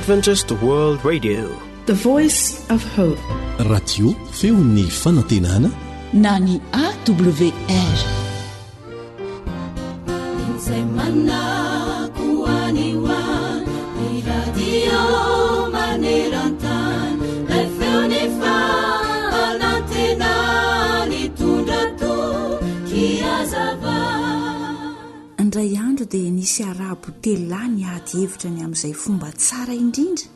Adventist World Radio. The Voice of Hope. Radio feon'ny fanantenana na ny AWR. Izay manako any ho any, ny radio maneran-tany, ilay feon'ny fanantenana nitondra toky hazava. Indray andro dia nisy Arabo telo lahy niady hevitra ny amin'izay fomba tsara indrindra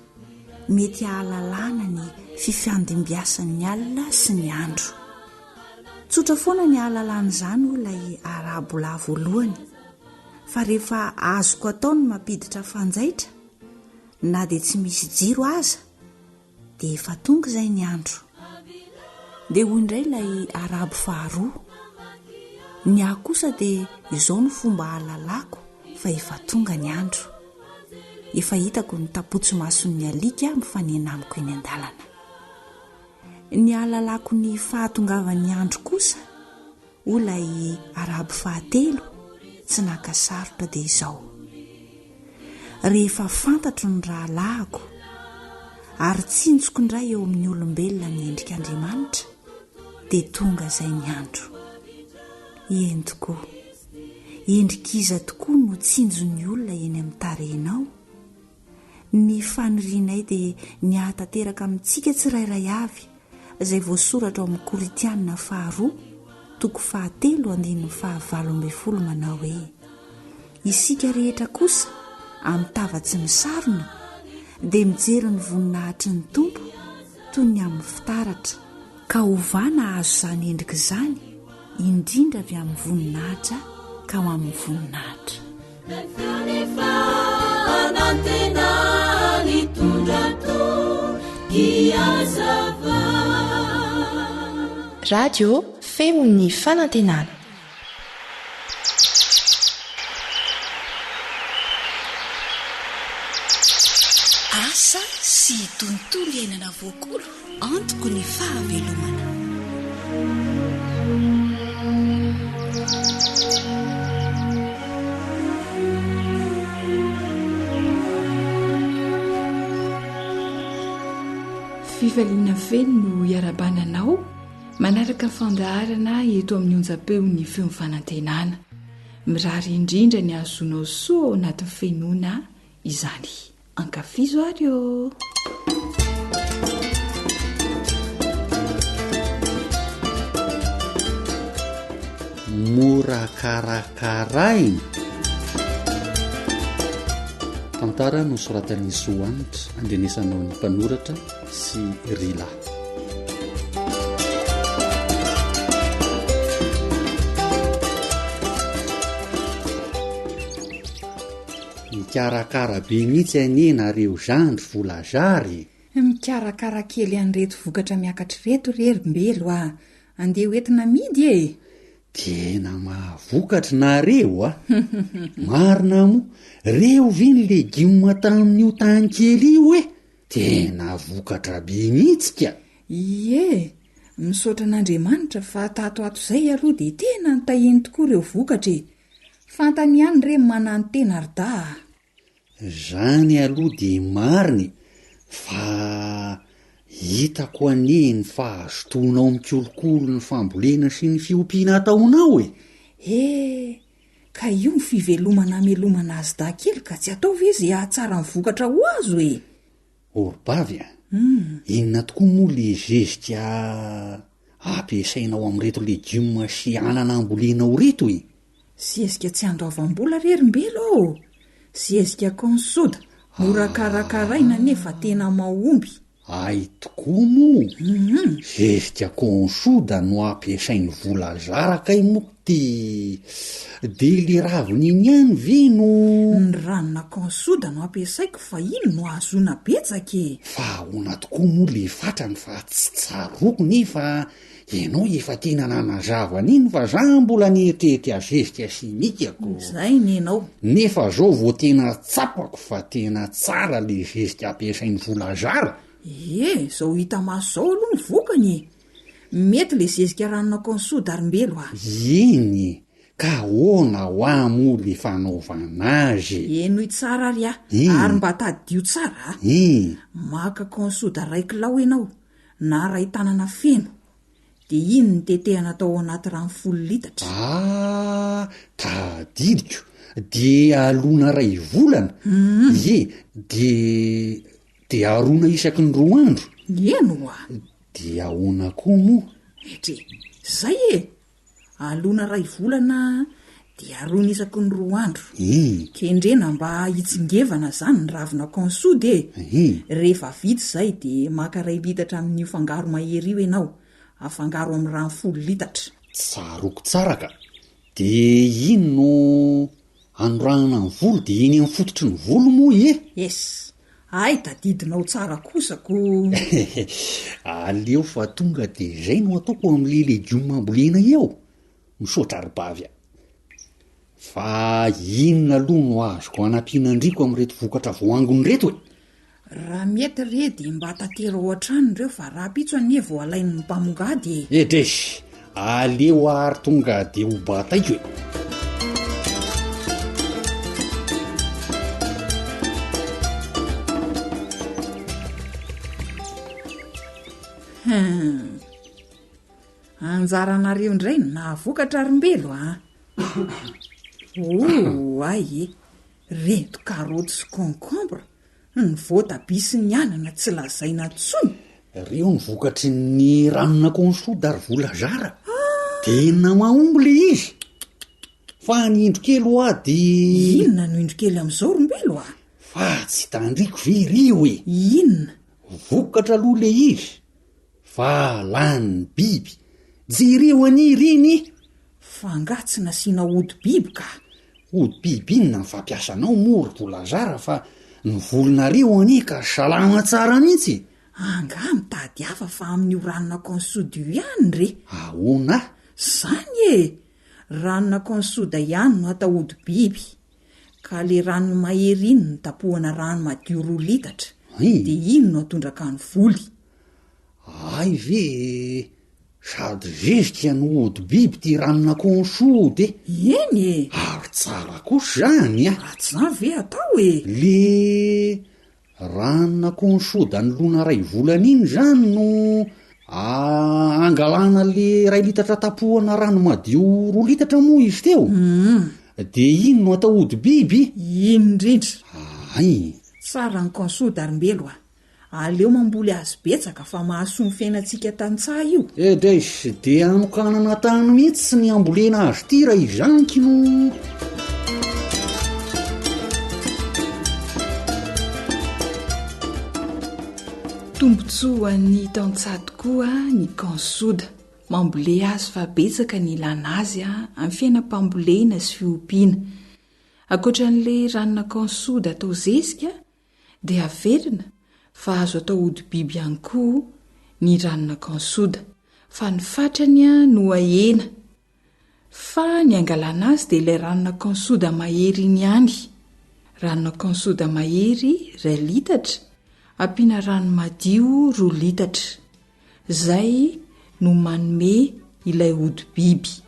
mety hahalalana ny fifandimbiasan'ny alina sy ny andro. Tsotra foana ny hahalalana izany hoy ilay Arabo lahy voalohany, fa rehefa azoko atao ny mampiditra fanjaitra na dia tsy misy jiro aza dia efa tonga izay ny andro. Dia hoy indray ilay Arabo faharoa, Ny ahy kosa dia izao no fomba ahalalako fa efa tonga ny andro. Efa hitako ny tapotsimason'ny alika mifanena amiko eny an-dalana. Ny ahalalako ny fahatongavan'ny andro kosa, Hoy ilay Arabo fahatelo tsy naka sarotra dia izao, Rehefa fantatro ny rahalahiko ary tsinjoko indray eo amin'ny olombelona ny endrik'Andriamanitra dia tonga izay ny andro. Eny tokoa, endrik'iza tokoa no tsinjon'ny olona eny amin'ny tarehinao? Ny fanirianay dia ny hahatanteraka amintsika tsirairay avy izay voasoratra ao amin'ny Korintiana faharoa toko fahatelo andininy fahavalo ambin'ny folo manao hoe, Isika rehetra kosa amin'ny tava tsy misarona dia mijery ny voninahitry ny Tompo toy ny amin'ny fitaratra, ka hovana hahazo izany endrika izany indrindra avy amin'ny voninahitra ka ho amin'ny voninahitra. Radio Feon'ny Fanantenana. Asa sy tontolo iainana voakolo. Antoko ny fahavelomana. Fifaliana feno no iarabana anao manaraka ny fandaharana eto amin'ny onjam-peon'ny feon'ny fanantenana. Mirary indrindra ny hahazoanao soa ao anatin'ny finoana izany. Ankafizo ary ô! Mora karakaraina. Tantara nosoratan'i Zo Hanitra, andrenesanao ny mpanoratra sy Rila. Mikarakara be mihitsy anie nareo zandry volazara e! Mikarakara kely an'ireto vokatra miakatra ireto re ry Mbelo a! Andeha ho entina amidy e! Tena mahavokatra nareo a! Marina moa, reo ve ny legioma tamin'io tany kely io e! Tena vokatra be mihitsy ka! Ie, misaotra an'Andriamanitra fa tato ato izay aloha dia tena nitahiany tokoa ireo vokatra e! Fantany ihany re ny mananontena ry da a! Zany aloha dia marina e, fa hitako anie ny fahazotoanao mikolokolo ny fambolena sy ny fiompiana ataonao e! He, ka io ny fivelomana amelomana azy da kely ka tsy atao ve ze hahatsara ny vokatra ho azo e! Orbavy a! Inona tokoa moa le zezika ampiasainao amin'ireto legioma sy anana ambolenao ireto e? Zezika tsy andoavam-bola re ry Mbelo ô! Zezika Consoda, mora karakaraina nefa tena mahomby. Hay tokoa moa! Zezika Consoda no ampiasain'i Volazara kay moa ty de le raviny iny ihany ve no. Ny ranona Consoda no ampiasaiko fa iny no ahazoana betsaka e! Fa ahoana tokoa moa le fatrany fa tsy tsaroako nefa ianao efa tena nanazava an'iny fa za mbola nieritreritra zezika simika ko. Zay nenao. Nefa zao vao tena tsapako fa tena tsara le zezika ampiasain'i Volazara. Ie, zao hita maso zao aloha ny vokany e! Mety le zezika ranona Consoda ry Mbelo a! Eny e! Ka ahoana hoa moa le fanaovana azy e? Henoy tsara ary aho, ary mba tadidio tsara a! Maka consoda ray kilao ianao, na ray tanana feno, dia iny no tetehana atao ao anaty rano folo litatra. Ah! Tadidiko, dia alona ray volana, ie, dia dia arona isaky ny roa andro. Eny hoa! Dia ahoana koa moa? Etry, zay e! Alona ray volana dia arona isaky ny roa andro. Kendrena mba hitsingevana zany ny ravina consoude e! Rehefa vita izay dia maka ray litatra amin'io fangaro mahery io ianao, afangaro amin'ny rano folo litatra. Tsaroako tsara ka! Dia iny no anorahana ny volo dia eny amin'ny fototry ny volo moa ie? Yes! Hay tadidinao tsara kosa ko! Aleo fa tonga dia izay no ataoko amin'ilay legioma ambolena eo! Misaotra ry bavy a! Fa inona aloha no azoko anampiana an-driko amin'ireto vokatra voaangona ireto e? Raha mety re dia mba tatero ao an-trano ireo fa rahampitso anie vao alain'ny mpamongady e! Edresy! Aleo ary tonga dia ho bataiko e! Hum! Anjaranareo indray no nahavokatra ry Mbelo a! Oay e! Reto karaoty sy concombre Ny voatabia sy ny anana tsy lazaina intsony. Reo ny vokatry ny ranona consoda ry volazara. Tena mahomby le izy. Fa ny indro kely hoa de. Inona no indro kely amin'izao ry Mbelo a? Fa tsy tandriko ve ireo e? Inona? Vokatra aloha le izy fa lanin'ny biby. Jereo anie ireny e! Fa angaha tsy nasiana ody biby ka? Ody biby inona ny fampiasanao moa ry Volazara fa ny volonareo anie ka salama tsara mihitsy e! Angaha mitady hafa fa amin'io ranona consoud io ihany re? Ahoana? Zany e! Ranona consoud ihany no atao ody biby. Ka le rano mahery iny no tapohana rano madio roa litatra de iny no atondraka ny voly. Hay ve e! Sady zezika no ody biby ty ranon'akohonsody e! Eny e! Ary tsara kosa zany a! Raha tsy zany ve atao e! Le Ranon'akoho soda nolona ray volana iny zany no angalana le ray litatra tapohana rano madio roa litatra moa izy teo? De iny no atao ody biby? Iny indrindra. Hay. Tsara ny consoda ry Mbelo a! Aleo mamboly azy betsaka fa mahasoa ny fiainantsika tantsaha io. Edeiss, de anokanana tany mihitsy ny hambolena azy ity raha izany kino. Tombontsoa ho an'ny tantsaha tokoa ny cansoda. Mambole azy fa betsaka ny ilana azy amin'ny fiainam-pambolena sy fiompiana. Ankoatra an'ilay ranona cansoda atao zezika dia averina fa azo atao hodi-biby ihany koa ny ranona cansoda fa ny fatrany no ahena fa ny angalana azy dia ilay ranona cansoda mahery iny ihany, ranona cansoda mahery iray litatra ampiana rano madio roa litatra, Zay no manome ilay hodi-biby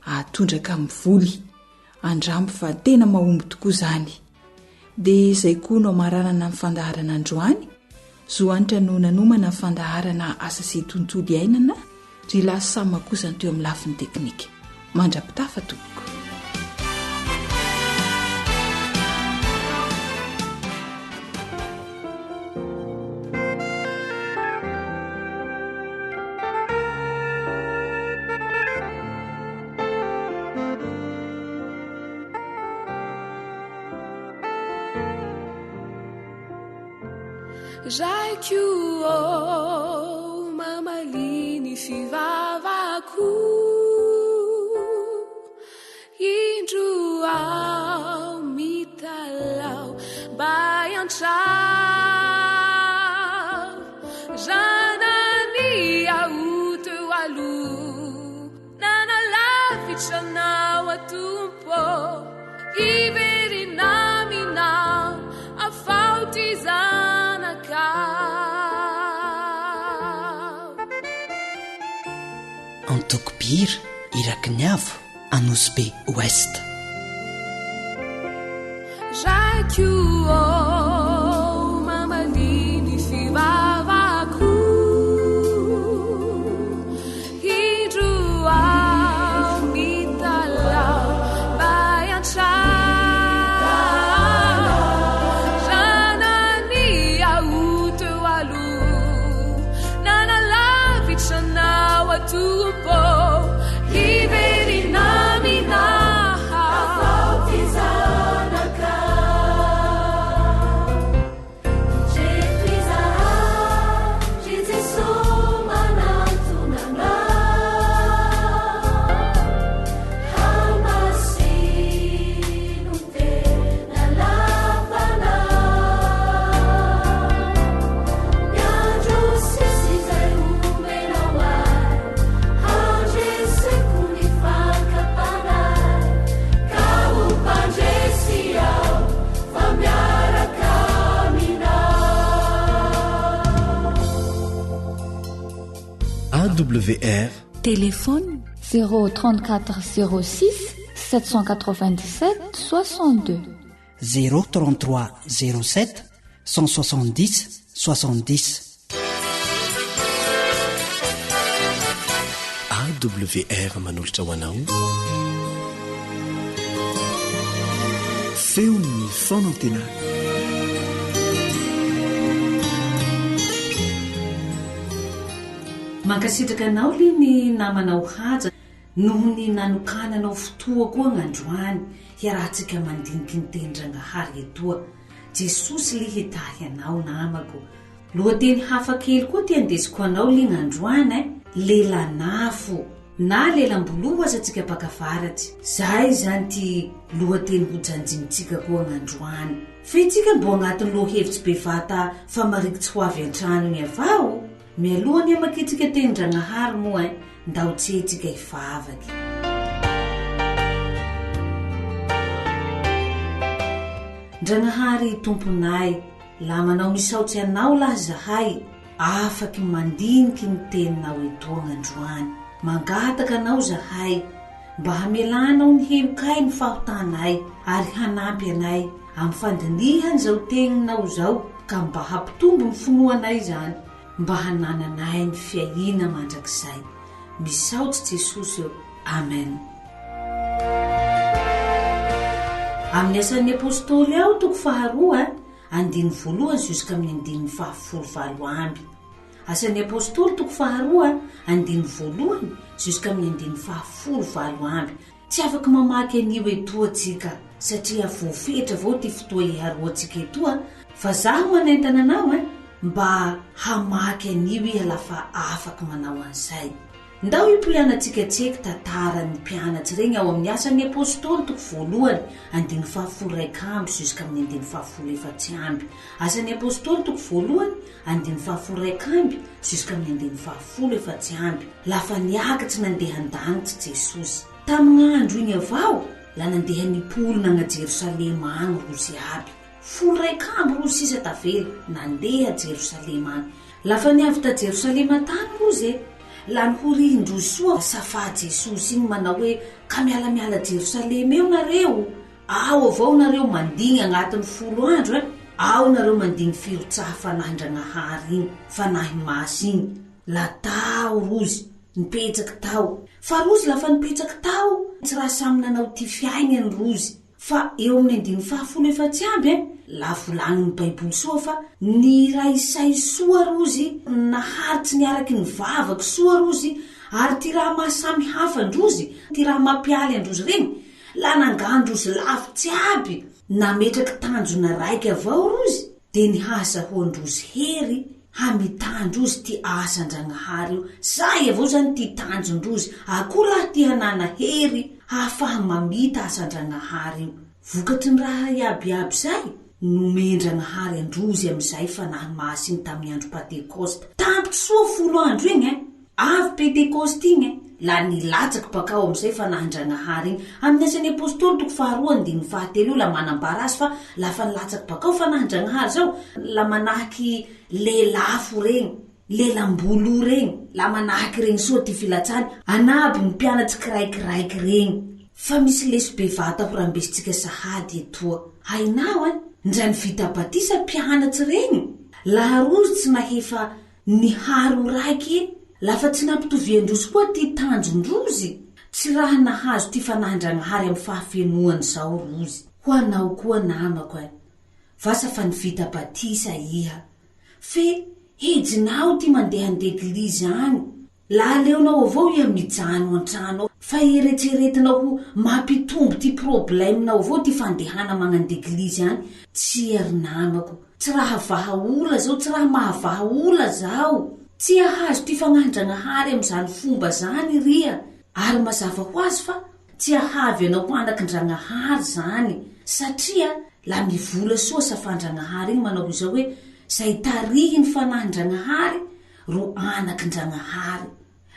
ahatondraka amin'ny voly. Andramo fa tena mahomby tokoa izany. Dia izay koa no amaranana ny fandaharana androany. Zo Hanitra no nanomana ny fandaharana Asa sy Tontolo Iainana, ry lahy Sama kosa ny teo amin'ny lafiny teknika. Mandra-pitafa tompoko. Raiko ô, mamalia ny fivavako Indro aho mitalaho mba hiantrao Raha nania aho teo aloha Nanalavitra anao aho Tompo Hiverina aminao afaho ty zanakao. Antoko Mpihira, Iraky ny Avo. Anosibe Ouest. Raiko ô mamalia ny fivavako Indro aho mitalaho mba hiantra Raha nania ho teo aloha Nanalavitra anao aho Tompo Hiverina aminaha Avaoty zanaka Indreto izahay ry Jesoa manantona Anao Hamasino ny tena lapanao Ny andro sisa izay omenao ahy Handreseko ny fakam-panahy Ka ho mpandresy aho fa miaraka aminao. AWR. Téléphone 0 34 06 797 62. 0 33 07 170 70. AWR manolotra ho anao Feon'ny fanantenana. Mankasitraka anao ly ny namanao Haja noho ny nanokananao fotoa koa gn'androany hiarahantsika mandiniky ny tenin-dRagnahary etoa. Jesosy ly hitahy anao namako. Lohateny hafa kely koa ty andesiko anao ly gn'androany eh, lelan'afo na lelam-boloho aza tsika baka avaratsy. Zay zany ty lohateny ho janjinintsika koa gn'androany. Fe tsika mbo agnatin'ny lohahevitsy bevata famariky tsy ho avy an-trano igny avao. Mialoha ny hamakiantsika tenin-dRagnahary moa eh, ndao tse tsika hivavaky. Ndragnahary Tomponay, la manao misaotsy Anao lahy zahay, afaky mandiniky ny Teninao etoagna androany. Mangataka Anao zahay, mba hamelanao ny helokay ny fahotanay, ary hanampy anay amin'ny fandinihana izao Teninao izao, ka mba hampitombo ny finoanay izany, mba hanananay ny fiahiana mandrakizay. Misaotsy Jesosy ô. Amen. Amin'ny Asan'ny Apostoly ao toko faharoa, andininy voalohany juskamin'ny andininy fahafolo valo amby. Asan'ny Apostoly toko faharoa, andininy voalohany juskamin'ny andininy fahafolo valo amby. Tsy afaky mamaky an'io etoa tsika satria voafetra avao ty fotoa iharoantsika etoa fa zaho manentana anao ein mba hamaky an'io iha lafa afaky manao an'izay. Ndao hipoianantsika tseky tantaran'ny mpianatsy regny ao amin'ny Asan'ny Apostoly toko voalohany andininy fahafolo raika amby juskamin'ny andininy fahafolo efatsy amby. Asan'ny Apostoly toko voalohany andininy fahafolo raika amby juskamin'ny andininy fahafolo efatsy amby. Lafa niakatsy nandeha an-dagnitsy Jesosy. Tamign'andro igny avao, la nandeha nipoly nagna Jerosalema agny rozy iaby. Folo raik'amby rozy sisa tavela, nandeha Jerosalema agny. Lafa niavy ta Jerosalema tagny rozy e, la nihorihin-drozy soa safà Jesosy igny manao hoe, Ka mialamiala Jerosalema eo nareo, ao avao nareo mandigny agnatin'ny folo andro e, ao nareo mandigny firotsaha Fanahin-dragnahary igny, Fanahy Masy igny. La tao rozy, nipetsaky tao. Fa rozy lafa nipetsaky tao, tsy raha samy nanao ty fiaignany rozy. Fa eo amin'ny andininy fahafolo efatsy amby eh, la volagnin'ny baiboly soa fa niray say soa rozy, naharitsy niaraky nivavaky soa rozy, ary ty raha maha samy hafa androzy, ty raha mampialy androzy regny, la nangandrozy lavitsy aby, nametraky tanjona raiky avao rozy, dia ny hahazahoan-drozy hery hamitàn-drozy ty asan-dragnahary io, zay avao zany ty tanjon-drozy, akory raha ty hanana hery hahafaha mamita asan-dragnahary io, vokatry ny raha iaby iaby zay, nomen-dragnahary an-drozy amizay fanahy masy igny tamin'ny andro patekosta, tampitsy soa folo andro igny eh. Avy Pentekosta igny e, la nilatsaky bakao amizay Fanahin-dragnahary igny. Amin'ny Asan'ny Apostoly toko faharoa andininy fahatelo io la manambara azy fa lafa nilatsaky bakao Fanahin-dragnahary zao, la manahaky lelafo regny, lelam-bolo regny, la manahaky regny soa ty filatsany, anabo ny mpianatsy kiraikiraiky regny. Fa misy leso bevata ho rambesintsika sahady etoa. Hainao ein, ndra ny vita batisa mpianatsy regny, laha rozy tsy nahefa niharo raiky e, lafa tsy nampitovian-drozy koa ty tanjon-drozy, tsy raha nahazo ty fanahin-dragnahary amy fahafenoany zao rozy. Ho anao koa namako ein, vasa fa nivita batisa iha, fe hejinao ty mandeha an-deglizy agny, La aleonao avao iha mijano antrano ao fa eretreretinao ho mampitombo ty problème nao avao ty fandehana magnandeglizy any, tsia ry namako, tsy raha vaha ola zao, tsy raha mahavaha ola zao, tsy ahazo ty fagnahin-dragnahary amizany fomba zany riha, ary mazava ho azy fa tsy ahavy anao ho anakin-dragnahary zany, satria la mivola soa safandragnahary igny manao izao hoe zay tarihiny fanahin-dragnahary ro anakin-dragnahary.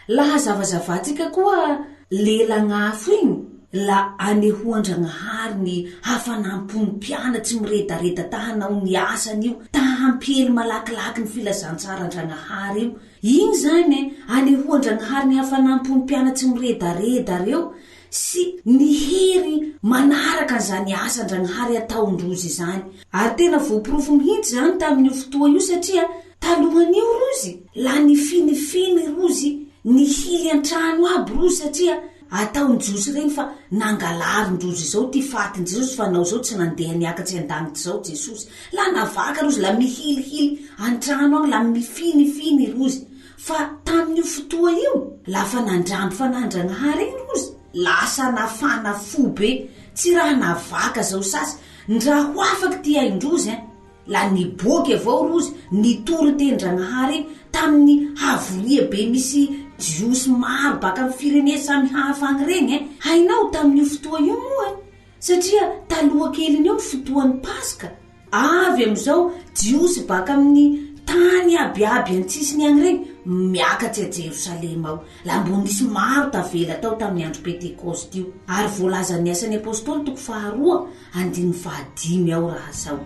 Laha zavazavantsika koa lelagn'afo igny, la anehoan-dragnahary ny hafanam-pon'ny mpianatsy miredareda ta hanao ny asany io, ta hampiely malakilaky ny filazantsaran-dragnahary io. Igny zany e, anehoan-dragnahary ny hafanam-pon'ny mpianatsy miredareda reo sy ny hery manaraka an'izany asan-dragnahary ataon-drozy izany. Ary tena voaporofo mihitsy izany tamin'io fotoa io satria Talohan'io rozy la nifinifiny rozy nihily antrano aby rozy satria ataony jiosy regny fa nangalarin-drozy izao ty fatin-jesosy fa nao zao tsy nandeha niakatsy andagnitsy zao jesosy la navaka rozy la mihilihily antrano agny la mifinifiny rozy fa tamin'io fotoa io la fa nandramby fanahin-dragnahary igny rozy lasa nafana fo be tsy raha navaka zao sasy ndra ho afaky ty ain-drozy ein La niboaky avao rozy nitory ten-dragnahary igny tamin'ny havoria be misy jiosy maro baka amy firene samy hafa agny regny e. Hainao tamin'io fotoa io moa e, satria taloha kelin'io ny fotoan'ny paska, avy amizao jiosy baka amin'ny tany abiaby antsisiny agny regny miakatsy a Jerosalema ao. La mbo nisy maro tavela tao tamin'ny andro Pentekosta io. Ary voalazan'ny Asan'ny Apostoly toko faharoa Andininy fahadimy ao raha zao.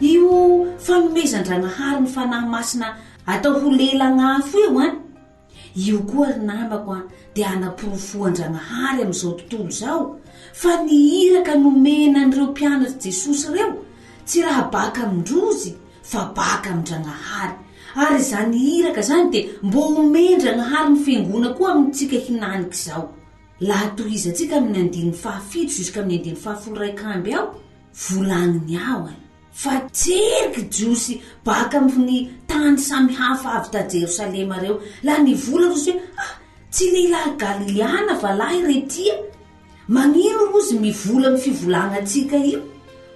Io fanomezan-dragnahary ny Fanahy Masina atao ho lelagn'afo io an! Io koa ry namako an dia anaporofoan-dragnahary amin'izao tontolo izao fa ny iraka nomena an'ireo mpianatr'i Jesosy ireo tsy raha baka amin-drozy fa baka amin-dragnahary. Ary izany iraka izany dia mbô omen-dragnahary ny fiangona koa amintsika hinanik'izao. Laha tohizantsika amin'ny andininy fahafito jusk'amin'ny andininy fahafolo raik'amby ao, volagniny ao ein. Fa tseriky Jiosy baka amin'ny tany samy hafa avy ta Jerosalema reo, laha nivola rozy hoe, Ah, tsy lehilahy Galiliana va lahy retia? Magnino rozy mivola amy fivolagnantsika io?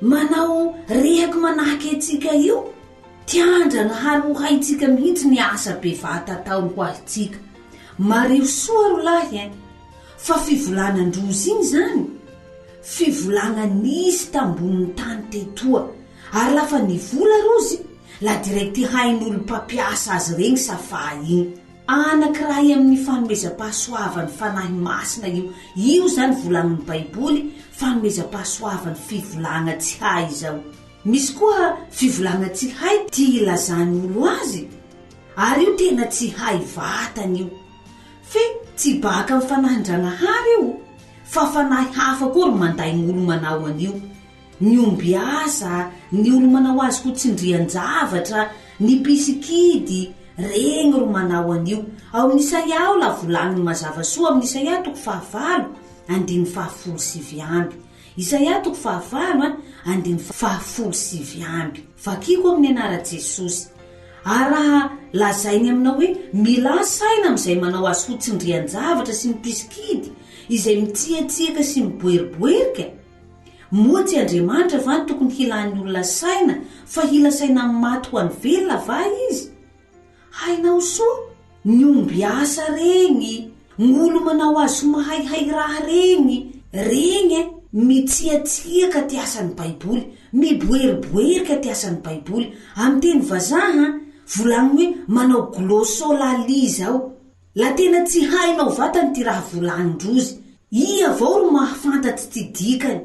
Manao rehaky manahake antsika io? Tian-dragnahary ho haintsika mihitsy ny asa bevata ataony ho ahintsika. Mariho soa ro lahy ein! Fa fivolanan-drozy igny zany, fivolagna nisy tambonin'ny tany tetoa. Ary lafa nivola rozy, la direct hain'olo mpampiasa azy regny safà igny. Anankiray amin'ny fanomezam-pahasoavan'ny Fanahy Masina io. Io izany volagnin'ny Baiboly, fanomezam-pahasoavan'ny fivolagna tsy hay izao. Misy koa fivolagna tsy hay ty ilazan'ny olo azy, ary io tena tsy hay vatany io. Fe tsy baka amin'ny Fanahin-dragnahary io, fa fanahy hafa koa ro manday gn'olo manao an'io. Ny ombiasa, ny olo manao azy ho tsindrian-javatra, ny mpisikidy, regny ro manao an'io. Ao amin'ny Isaia ao la volagniny mazava soa amin'ny Isaia toko fahavalo andininy fahafolo sivy amby. Isaia toko fahavalo an, andininy fahafolo sivy amby. Vakiko amin'ny anara Jesosy. Ary raha lazainy aminao hoe milà saina amin'izay manao azy ho tsindrian-javatra sy ny mpisikidy, izay mitsiatsiaka sy miboeriboerika, Moa tsy Andriamanitra va no tokony hilan'ny olona saina fa hila saina amin'ny maty ho an'ny velona va izy? Hainao soa, ny omby asa regny, ny olo manao azy ho mahaihay raha regny, regny e, mitsiatsiaka ty asan'ny baiboly, miboeriboerika ty asan'ny baiboly, amin'ny teny vazaha, volagniny hoe manao glossolalie zao. La tena tsy hainao vatany ty raha volanin-drozy. Iha avao ro mahafantatsy ty dikany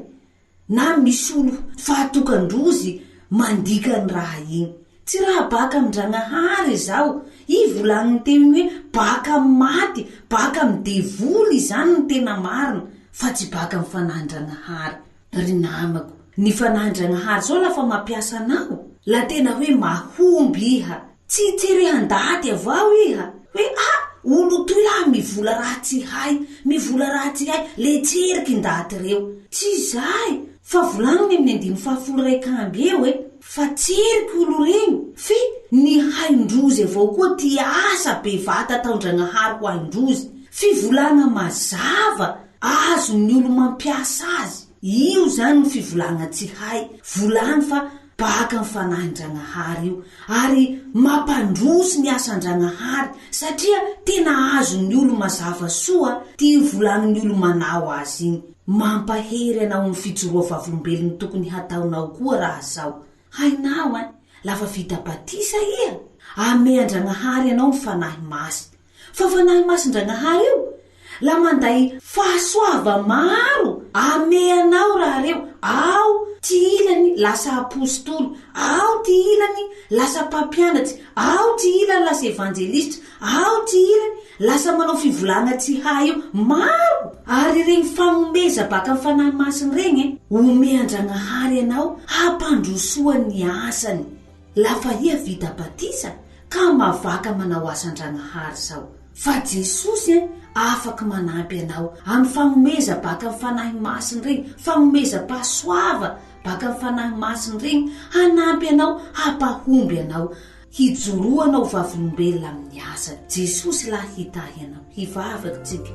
na misy olo fahatokan-drozy mandika ny raha igny. Tsy raha baka amin-dragnahary izao. I volagniny teo igny hoe baka amin'ny maty, baka amin'ny devoly izany no tena marina fa tsy baka amin'ny fanahin-dragnahary. Ry namako, ny fanahin-dragnahary zao lafa mampiasa anao, la tena hoe mahomby iha. Tsy tserehan-daty avao iha, hoe ah, olo toy lahy mivola raha tsy hay, mivola raha tsy hay, le tseriky ndaty reo. Tsy zay, fa volagniny amin'ny andininy fahafolo raik'amby eo e, fa tseriky olo regny, fe ny hain-drozy avao koa ty asa bevata ataon-dragnahary ho ain-drozy. Fivolagna mazava azon'ny olo mampiasa azy. Io zany no fivolagna tsy hay, volagny fa baka am fanahin-dragnahary io ary mampandroso ny asan-dragnahary satria tena azon'ny olo mazava soa ty volagnin'ny olo manao azy igny. Mampahery anao am fijoroa vavolombelogno tokony hataonao koa raha zao. Hainao ein, lafa vita batisa iha, amean-dragnahary anao ny fanahy masy. Fa Fanahy Masin-dragnahary io, la manday fahasoava maro ameanao raha reo, ao ty ilany lasa apositoly, ao ty ilany lasa mpampianatsy, ao ty ilany lasa evanjelisitra, ao ty ilany lasa manao fivolagna tsy hay io, maro! Ary regny fagnomeza baka am Fanahy Masiny regny, omean-dragnahary anao hampandrosoa ny asany. Lafa iha vita batisa ka mavaka manao asan-dragnahary zao. Fa Jesosy ein afaky manampy anao amy fagnomeza baka amy Fanahy Masiny regny, fagnomezam-pahasoava baka amy Fanahy Masiny regny hanampy anao hampahomby anao hijoroanao vavolombelona amin'ny asany. Jesosy lahy hitahy anao. Hivavaka tsika.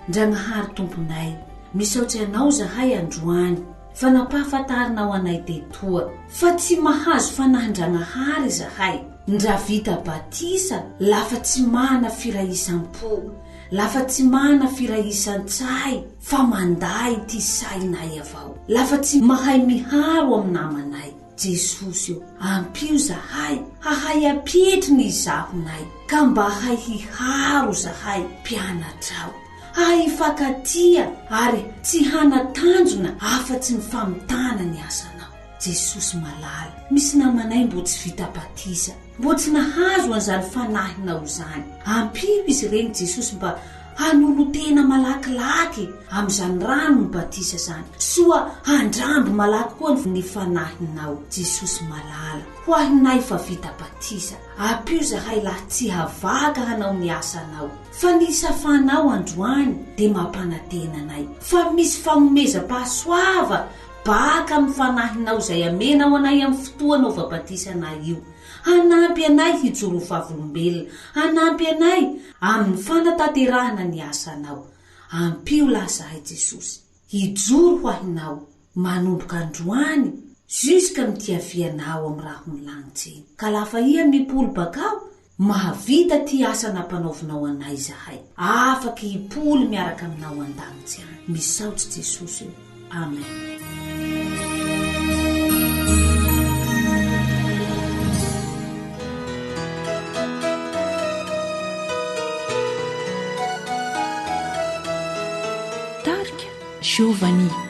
Ndragnahary Tomponay, misaotry Anao zahay androany. Fa nampahafantarinao anay tetoa fa tsy mahazo fanahin-dragnahary izahay, ndra vita batisa lafa tsy mana firaisam-po, lafa tsy mana firaisan-tsay fa mandà ity sainay avao, lafa tsy mahay miharo amy namanay. Jesosy ô, ampio zahay hahay hampietry ny izahonay, ka mba hay hiharo zahay mpianatrao. Hahay hifankatia ary tsy hana-tanjona afa-tsy ny famitana ny asanao. Jesosy malala, misy namanay mbô tsy vita batisa, mbô tsy nahazo an'izany fanahinao izany. Ampio izy ireny Jesosy mba hanolo-tena malakilaky amin'izany ranon'ny batisa izany, soa handramby malaky koa ny fanahinao. Jesosy malala, ho ahinay fa vita batisa, ampio zahay lahy tsy havaka hanao ny asanao. Fa ny safanao androany dia mampanantena anay fa misy fagnomezam-pahasoava baka amin'ny Fanahinao izay amenao anay amin'ny fotoa anaova batisa anay io, hanampy anay hijoro ho vavolombelona, hanampy anay amin'ny fanatanterahana ny asanao. Ampio lahy zahay Jesosy, hijoro ho ahinao manomboka androany jusque amin'ity havianao amin'ny rahon'ny lagnitsy iny. Ka lafa iha mipoly bakao Mahavita ty asa nampanaovinao anay izahay. Afaky hipoly miaraka aminao an-danitsy any. Misaotra Jesosy o. Amen. Tarika Giovanni.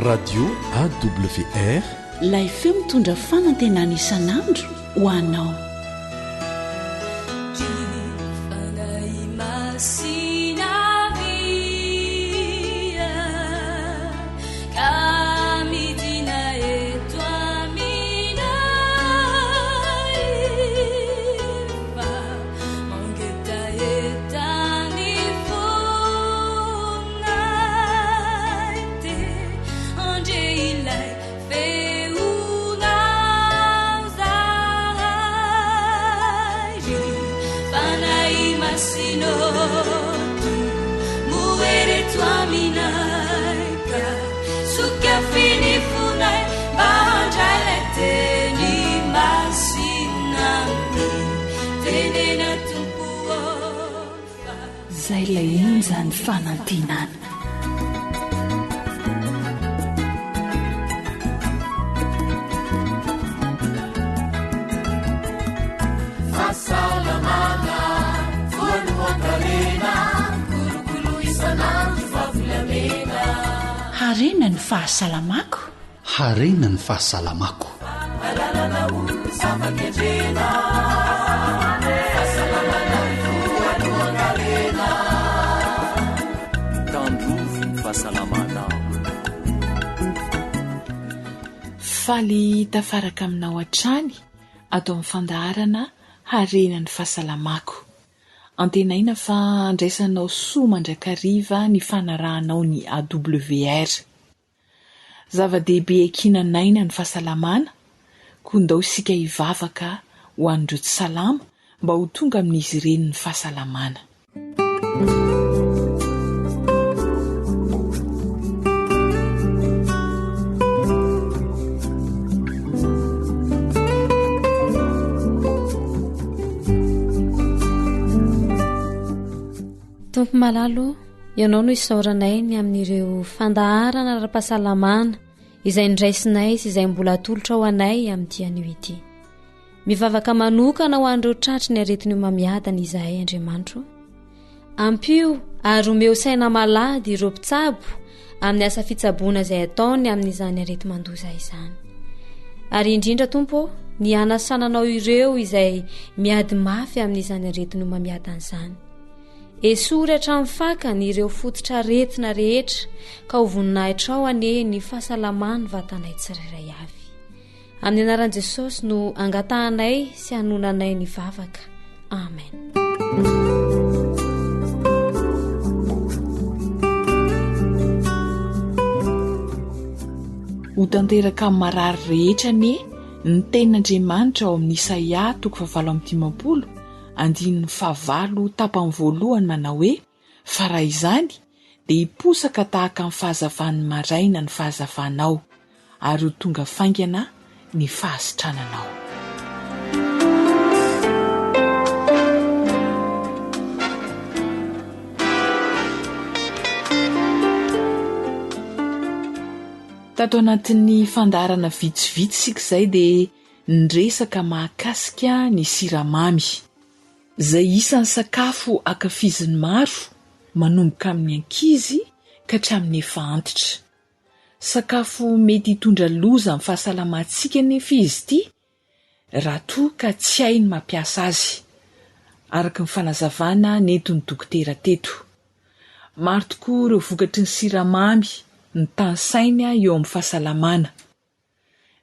Radio AWR. Ilay feo mitondra fanantenana isan'andro ho anao. Zay ilay onjan'ny fanantenana. Fahasalamana voalohan-karena, kolokolo isan'andro fa volamena. Harena ny fahasalamako. Harena ny fahasalamako. Alalana ho zava-kendrena. Fahasalamana voalohan-karena. Tandrovy ny fahasalamanao. Faly tafaraka aminao hatrany ato amin'ny fandaharana Harena ny fahasalamako. Antenaina fa handraisanao soa mandrakariva ny fanarahanao ny AWR. Zava-dehibe iankinan'aina ny fahasalamana, koa ndao isika hivavaka ho an'ireo tsy salama mba ho tonga amin'izy ireny ny fahasalamana. Tompo malala o, Ianao no isaoranay ny amin'ireo fandaharana ara-pahasalamana izay noraisinay sy izay mbola atolotrao anay amin'ity anio ity. Mivavaka manokana ho an'ireo tratry ny aretin'ny homamiadana izahay Andriamanitro. Ampio ary omeo saina malady ireo mpitsabo amin'ny asa fitsaboana izay ataony amin'izany areti-mandoza izany. Ary indrindra Tompo ô, ny hanasananao ireo izay miady mafy amin'izany aretin'ny homamiadana izany. Esory hatramin'ny fakany ireo fototr'aretina rehetra ka ho voninahitrao anie ny fahasalaman'ny vatanay tsirairay avy. Amin'ny anaran'i Jesosy no angatahanay sy hanonanay ny vavaka. Amen. Ho tanteraka amin'ny marary rehetra anie ny tenin'Andriamanitra ao amin'ny Isaia toko fahavalo amby 50 andininy fahavalo tapany voalohany manao hoe, Fa raha izany, dia hiposaka tahaka ny fahazavan'ny maraina ny fahazavanao, ary ho tonga faingana ny fahasitrananao. Tato anatin'ny fandaharana vitsivitsy isika izay dia niresaka mahakasika ny siramamy, izay isan'ny sakafo ankafizin'ny maro, manomboka amin'ny ankizy ka hatramin'ny efa antitra. Sakafo mety hitondra loza amin'ny fahasalamantsika anefa izy ity raha toa ka tsy hay ny mampiasa azy, araka ny fanazavana nentin'ny dokotera teto. Maro tokoa ireo vokatry ny siramamy notanisainy eo amin'ny fahasalamana.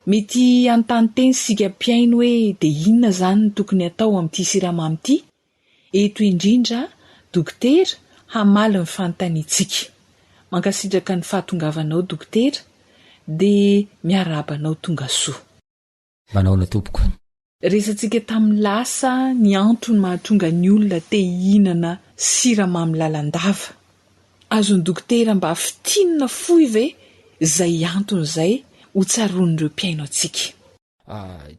Mety hanontany tena isika mpihaino hoe dia inona izany no tokony hatao amin'ity siramamy ity? Eto indrindra Dokotera hamaly ny fanontaniantsika. Mankasitraka ny fahatongavanao Dokotera dia miarahaba anao tongasoa. Manahoana tompoko. Resatsika tamin'ny lasa ny antony mahatonga ny olona te hihinana siramamy lalandava. Azon'ny dokotera mba fintinina fohy ve izay antony izay ho tsaroan'ireo mpihaino antsika?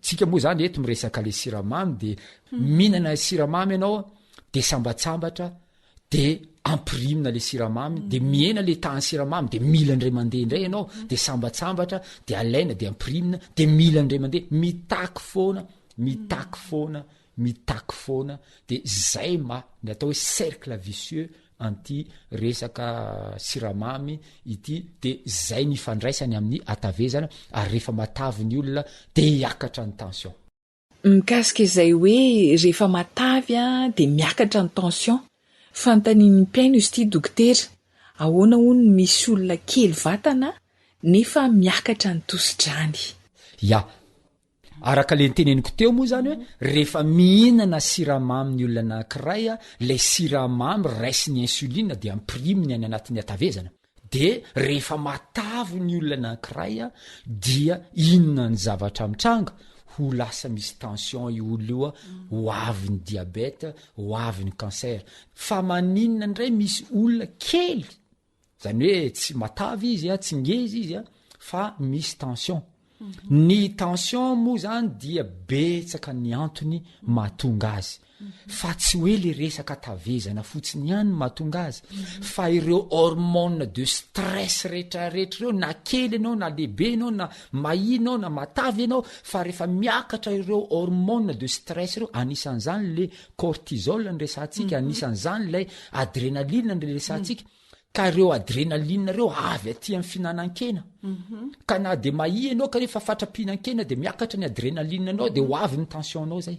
Tsika moa zany eto miresaka le siramamy de mihinana siramamy ianao de sambatsambatra de ampirimina le siramamy de mihena le tahan'ny siramamy de mila indray mandeha indray ianao de sambatsambatra de alaina de ampirimina de mila indray mandeha mitaky foana mitaky foana mitaky foana de zay ma ny atao hoe cercle vicieux. an'ity resaka siramamy ity de zay ny ifandraisany amin'ny hatavezana ary rehefa matavy ny olona de hiakatra ny tension. Mikasika izay hoe rehefa matavy dia miakatra ny tension. Fanontanian'ny mpihaino izy ity dokotera, ahoana hono no misy olona kely vatana nefa miakatra ny tosi-drany? Ya. Araka le niteneniko teo moa zany hoe rehefa mihinana siramamy ny olona anankiray, ilay siramamy raisin'ny insuline dia ampiriminy any anatin'ny hatavezana. De rehefa matavy ny olona anankiray dia inona ny zavatra mitranga? Ho lasa misy tension io olona io, ho avy ny diabète, ho avy ny cancer. Fa maninona indray misy olona kely, zany hoe tsy matavy izy a, tsy ngeza izy a, fa misy tension. Ny tension moa zany dia betsaka ny antony mahatonga azy fa tsy hoe le resaka tavezana fotsiny ihany no mahatonga azy fa ireo hormone de stress retraretra ireo na kely ianao na lehibe ianao na mahia ianao na matavy ianao fa rehefa miakatra ireo hormone de stress ireo anisan'izany le cortisol ny resahantsika anisan'izany lay adrenaline ny resahantsika Ka ireo adrenaline ireo avy aty amin'ny fihinanan-kena. Ka na dia mahia ianao kanefa fatra-pihinan-kena dia miakatra ny adrenaline anao dia ho avy ny tension anao zay.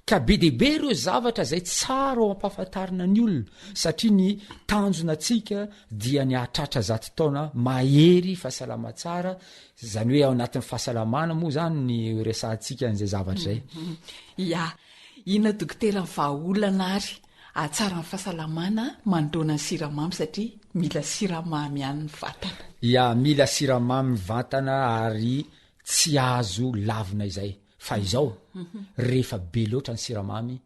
Ka be dia be ireo zavatra izay tsara ho ampahafantarina ny olona satria ny tanjona antsika dia ny hahatratra zato taona mahery fahasalama tsara, zany hoe ao anatin'ny fahasalamana moa zany ny resahantsika an'izay zavatra izay. Ya, inona dokotera ny vahaolana ary Hahatsara ny fahasalamana manoloana ny siramamy satria mila siramamy ihany ny vatana. Ya, mila siramamy ny vatana ary tsy azo lavina izay. Fa izao, rehefa be loatra ny siramamy,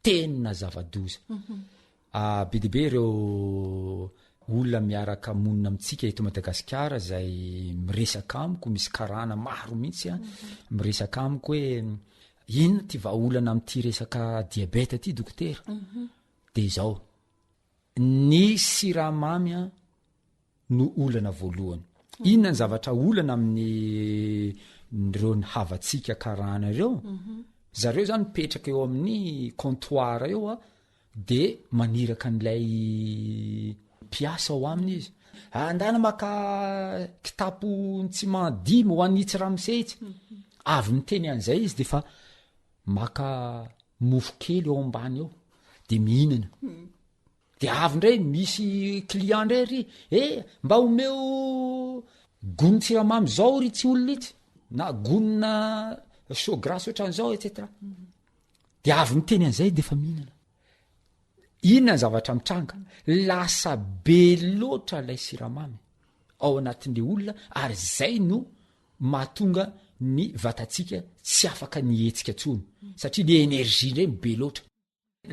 tena zava-doza. Ah, be dia be ireo olona miaraka monina amintsika eto Madagasikara izay miresaka amiko, misy karana maro mihitsy an, miresaka amiko hoe Inona ty vahaolana amin'ity resaka diabeta ty dokotera? De izao, ny siramamy an no olana voalohany. Inona ny zavatra olana amin'ny reo ny havantsika karana ireo? Zareo zany mipetraka eo amin'ny comptoir eo an, de maniraka an'ilay mpiasa ao aminy izy, andana maka kitapo ciment dimy ho an'itsy ramose itsy, avy miteny an'izay izy de fa maka mofo kely eo ambany eo de mihinana, de avy ndray misy client ndray ry, eh mba omeo gonin-tsiramamy zao ry tsy olona itsy na gonina chaud grasse ohatran'izao et cetera. De avy miteny an'izay de efa mihinana. Inona ny zavatra mitranga? Lasa be loatra ilay siramamy ao anatin'le olona ary zay no mahatonga ny vatantsika tsy afaka ny hihetsika tsony satria le énergie indray no be loatra.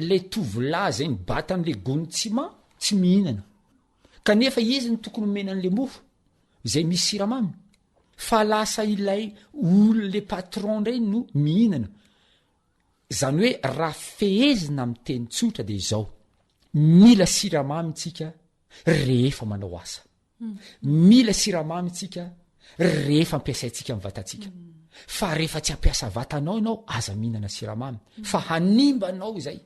Le tovolahy zay mibata an'le gony ciment tsy mihinana kanefa izy no tokony omena an'le mofo zay misy siramamy fa lasa ilay olona le patron ndray no mihinana. Zany hoe raha fehezina amin'ny teny tsotra dia izao, mila siramamy tsika rehefa manao asa. Mila siramamy tsika rehefa ampiasaintsika ny vatantsika. Fa rehefa tsy hampiasa vatanao ianao, aza mihinana siramamy fa hanimba anao izay.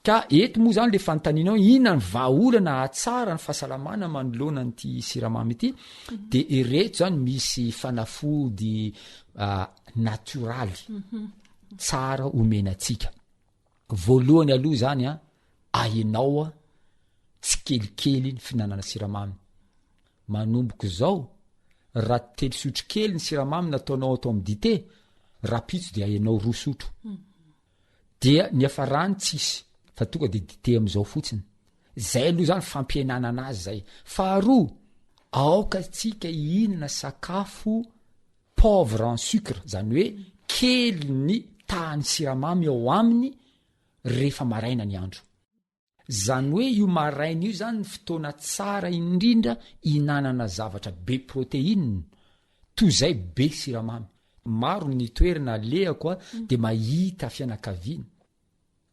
Ka eto moa zany le fanontanianao inona ny vahaolana hahatsara ny fahasalamana manoloana an'ity siramamy ity de ireto zany misy fanafody natioraly tsara omena antsika. Voalohany aloha zany a, ahenao a tsikelikely ny fihinanana siramamy. Manomboka izao, raha telo sotro kely ny siramamy nataonao atao amin'ny dite, rahampitso de ahenao roa sotro. Dia niafarany tsisy fa tonga de dite amizao fotsiny. Zay aloha zany fampihenana anazy zay. Faharoa, aoka tsika hihinana sakafo pauvre en sucre, zany hoe kely ny tahan'ny siramamy ao aminy rehefa maraina ny andro. Zany hoe io maraina io zany ny fotoana tsara indrindra ihinanana zavatra be protéine toy izay be siramamy. Maro ny toerana alehako a de mahita fianakaviana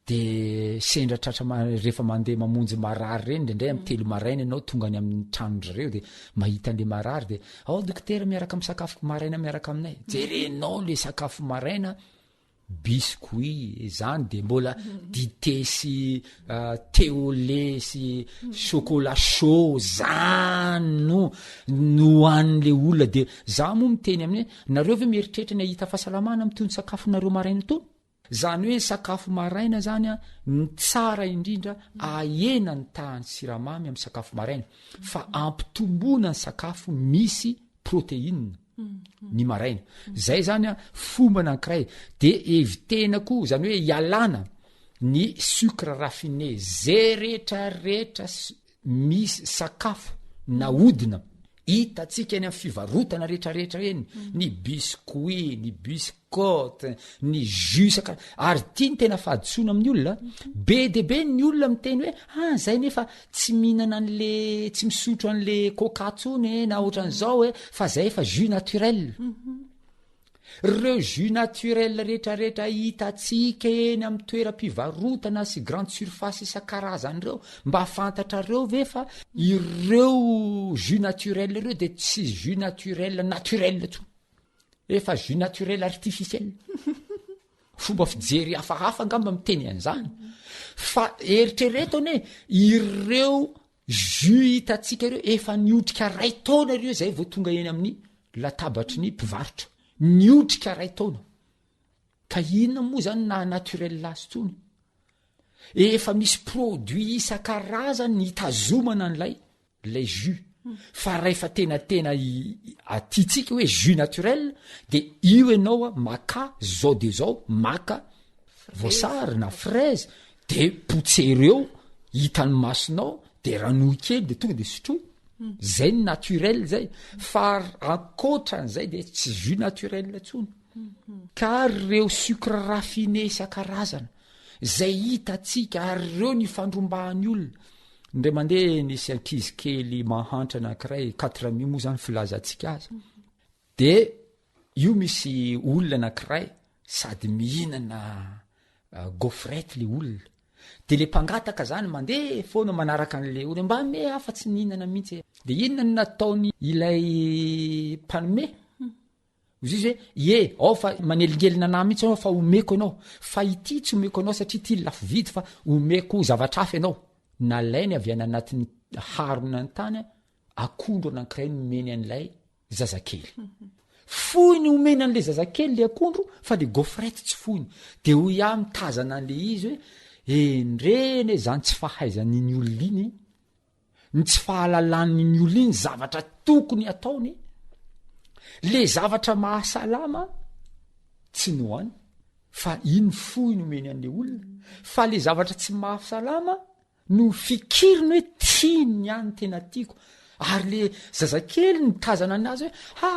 de sendra tratra rehefa mandeha mamonjy marary reny indraindray am telo maraina ianao tonga any amin'ny tranon-dry zareo de mahita an'le marary de ao dokotera miaraka misakafo maraina miaraka aminay, jerenao le sakafo maraina. Biscuit zany de mbola dite sy thé au lait sy chocolat chaud zany no nohanin'le olona de za moa miteny aminy hoe nareo ve mieritreritra ny hahita fahasalamana amin'itony sakafonareo maraina itony? Zany hoe ny sakafo maraina zany a ny tsara indrindra ahena ny tahan'ny siramamy amin'ny sakafo maraina fa ampitomboana ny sakafo misy protéine ny maraina. Zay zany a fomba anankiray de evitena koa zany hoe ialana ny sucre raffiné ze retraretra misy sakafo nahodina hitantsika eny amin'ny fivarotana retraretra eny ny biscuit ny biscotte ny jus isan-kara ary ity ny tena fahadisoana amin'ny olona be de be ny olona miteny hoe ah zay nefa tsy mihinana an'le tsy misotro an'le coca tsony e na ohatran'izao e fa zay efa jus naturel reo jus naturel retraretra hitantsika eny amin'ny toeram-pivarotana sy grande surface isan-karazany ireo mba fantatrareo ve fa ireo jus naturel ireo de tsy jus naturel naturel tsony efa jus naturel artificiel Fomba fijery hafahafa angamba miteny an'izany. Fa eritrereto anie ireo jus hitantsika ireo efa niotrika ray taona ireo zay vao tonga eny amin'ny latabatry ny mpivarotra. Niotrika ray taona. Ka inona moa zany naha naturel azy tsony? Efa misy produit isan-karazany hitazomana an'ilay lay jus fa rahefa tena tena atiantsika hoe jus naturel de io ianao a maka zao de zao maka voasary na fraise de potsero eo hitan'ny masonao de ranoy kely de tonga de sotroy zay ny naturel zay fa ankoatran'izay de tsy jus naturel tsony ka reo sucre raffiné isan-karazana Zay hitantsika ary ireo ny fandrombahan'ny olona. Indray mandeha nisy ankizy kely mahantra anankiray, quatre mille moa zany filazantsika azy. De io misy olona anankiray sady mihinana euh, gaufrette le olona. De le mpangataka zany mandeha foana manaraka an'le olona mba ame aho fa tsy nihinana mihitsy. De inona no nataony ilay mpanome? Hoy izy hoe, ie, ao fa manelingelina anah mihitsy ianao fa omeko ianao. Fa ity tsy omeko anao satria ity lafo vidy fa omeko zavatra hafa ianao. Nalainy avy any anatin'ny harona ny tany akondro anankiray nomeny an'ilay zazakely. Foiny omeny an'ilay zazakely le akondro fa le gaufrette tsy foiny. De hoy aho mitazana an'le izy hoe, endrey anie zany tsy fahaizan'iny olona iny e. ny tsy fahalalan'ny ny olona iny zavatra tokony ataony, le zavatra mahasalama tsy nohany fa iny fohy nomeny an'le olona, fa le zavatra tsy mahasalama no fikiriny hoe tiany ny any tena tiako, ary le zazakely nitazana anazy hoe ha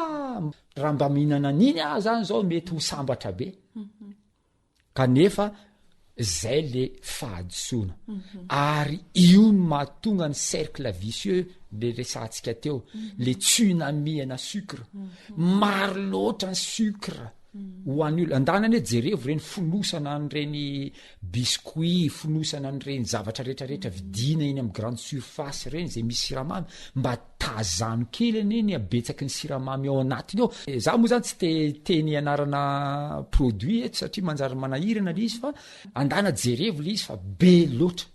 raha mba mihinana an'iny aho zany zao mety ho sambatra be. Kanefa zay le fahadisoana. Ary io no mahatonga ny cercle vicieux le resahantsika teo, le tsunami ana sucre. Maro loatra ny sucre ho an'ny olona. Andana anie jerevo ireny fonosana an'ireny biscuit, fonosana an'ireny zavatra rehetrarehetra vidiana eny amin'ny grande surface ireny izay misy siramamy, mba Tazano kely anie ny habetsaky ny siramamy ao anatiny ao. Za moa zany tsy te hiteny anarana produit eto satria manjary manahirana le izy fa andana jerevo le izy fa be loatra.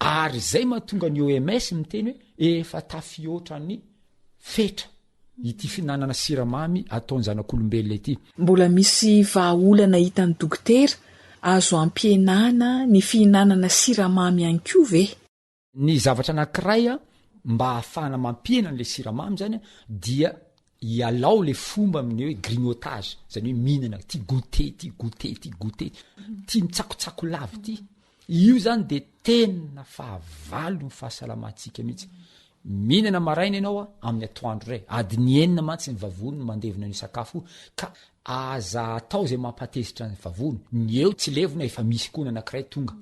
Ary zay mahatonga ny OMS miteny hoe efa tafihoatra ny fetra ity fihinanana siramamy ataon'ny zanak'olombelona ity. Mbola misy vahaolana hitan'ny dokotera azo ampihenana ny fihinanana siramamy ihany koa ve? Ny zavatra anankiray mba ahafahana mampihena an'ilay siramamy zany dia ialao le fomba amin'ny hoe grignotage, zany hoe mihinana ty goûter ty, goûter ty, goûter ty, mitsakotsako lava ty. Io zany de tena fahavalo ny fahasalamantsika mihitsy. Mihinana maraina ianao a, amin'ny atoandro indray, adiny enina mantsy ny vavony no mandevona an'io sakafo io, ka aza atao zay mampatezitra ny vavony, ny eo tsy levona efa misy koa ny anankiray tonga.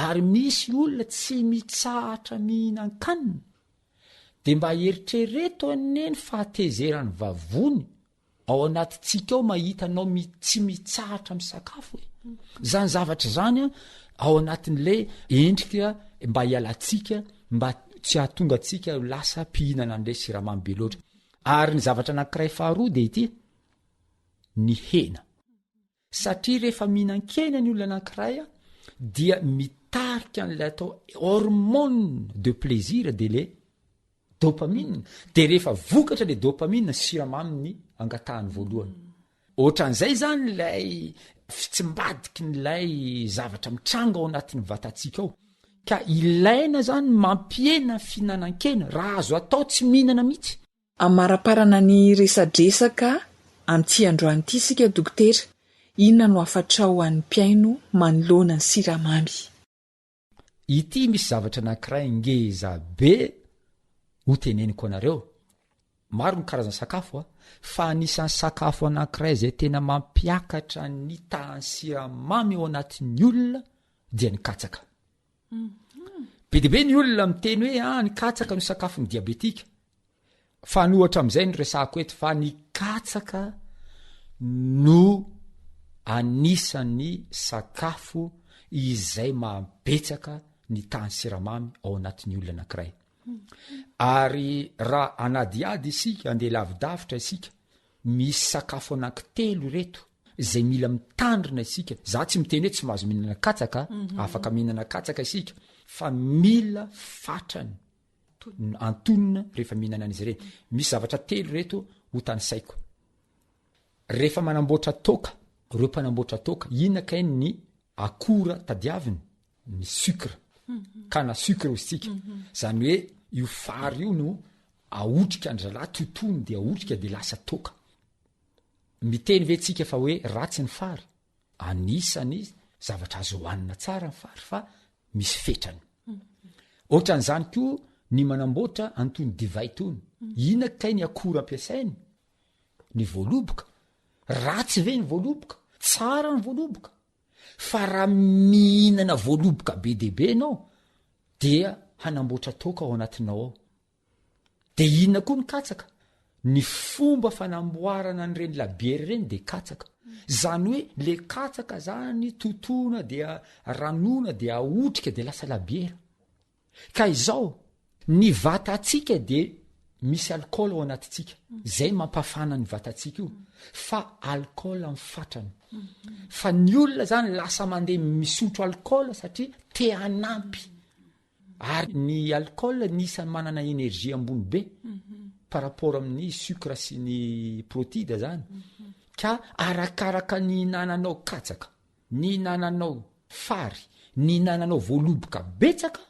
Ary misy olona tsy mitsahatra mihinan-kanina, dia mba eritrereto anie ny fahatezeran'ny vavony ao anatintsika ao mahita anao tsy mitsahatra misakafo e. Zany zavatra zany an, ao anatin'ilay endrika mba hialantsika, mba tsy hahatonga antsika ho lasa mpihinana an'ilay siramamy be loatra. Ary ny zavatra anankiray faharoa dia ity, ny hena. Satria rehefa mihinan-kena ny olona anankiray dia mitarika an'ilay atao hormone de plaisir de le dopamine, de rehefa vokatra le dopamine siramamy ny angatahany voalohany. Ohatran'izay zany ilay fitsimbadikin'ilay zavatra mitranga ao anatin'ny vatantsika ao. Ka ilaina zany mampihena fihinanan-kena, raha azo atao tsy mihinana mihitsy. Hamaraparana ny resadresaka amin'ity androany ity isika Dokotera, inona no hafatrao ho an'ny mpihaino manoloana ny siramamy? Ity misy zavatra anankiray ngeza be ho teneniko anareo. Maro ny karazana sakafo a, fa anisan'ny sakafo anankiray izay tena mampiakatra ny tahan'ny siramamy ao anatin'ny olona dia ny katsaka. Be dia be ny olona miteny hoe ah ny katsaka no sakafon'ny diabetika. Fa ny ohatra amin'izay no resahako eto fa ny katsaka no anisan'ny sakafo izay mahabetsaka ny tahan'ny siramamy ao anatin'ny olona anankiray. Ary raha hanadihady isika, handeha lavidavitra isika, misy sakafo anankitelo ireto izay mila mitandrina isika. Za tsy miteny hoe tsy mahazo mihinana katsaka, afaka mihinana katsaka isika fa mila fatrany antonona rehefa mihinana an'izy ireny. Misy zavatra telo ireto ho tanisaiko. Rehefa manamboatra toaka, ireo mpanamboatra toaka, inona kay ny akora tadiaviny? Ny sucre. Canne à sucre hozy tsika. Zany hoe io fary io no ahotrika an-dry zalahy, totoiny de ahotrika de lasa toaka. Miteny ve tsika fa hoe ratsy ny fary? Anisany zavatra azo hohanina tsara ny fary fa misy fetrany. Ohatran'izany koa ny manamboatra an'itony divay itony. Inona kay ny akora ampiasainy? Ny voaloboka. Ratsy ve ny voaloboka? Tsara ny voaloboka. Fa raha mihinana voaloboka be dia be ianao dia hanamboatra toaka ao anatinao ao. De inona koa ny katsaka? Ny fomba fanamboarana an'ireny labiera ireny de katsaka. Zany hoe le katsaka zany totoina dia ranona dia ahotrika de lasa labiera. Ka izao, ny vatantsika de misy alcool ao anatintsika, zay mampafana ny vatantsika io, fa alcool amin'ny fatrany. Fa ny olona zany lasa mandeha misotro alcool satria te hanampy. Ary ny alcool anisan'ny manana énergie ambony be par rapport amin'ny sucre sy ny protide zany. Ka arakaraka ny hinananao katsaka, ny hinananao fary, ny hinananao voaloboka betsaka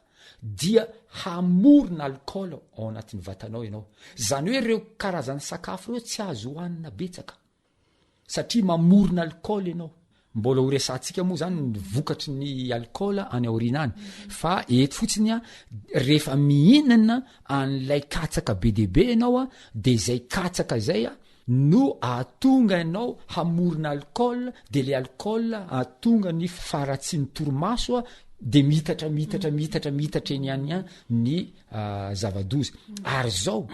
dia hamorona alcool ao anatin'ny vatanao ianao. Zany hoe ireo karazan'ny sakafo ireo tsy azo hohanina betsaka. Satria mamorona alcool ianao. Mbola ho resahantsika moa zany ny vokatry ny alcool any aoriana any. Fa eto fotsiny a, rehefa mihinana an'ilay katsaka be dia be ianao a, de izay katsaka izay a no ahatonga anao hamorona alcool, de le alcool ahatonga ny faharatsian'ny torimaso a, de miitatra miitatra miitatra miitatra eny ihany ihany ny zava-doza. Ary zao,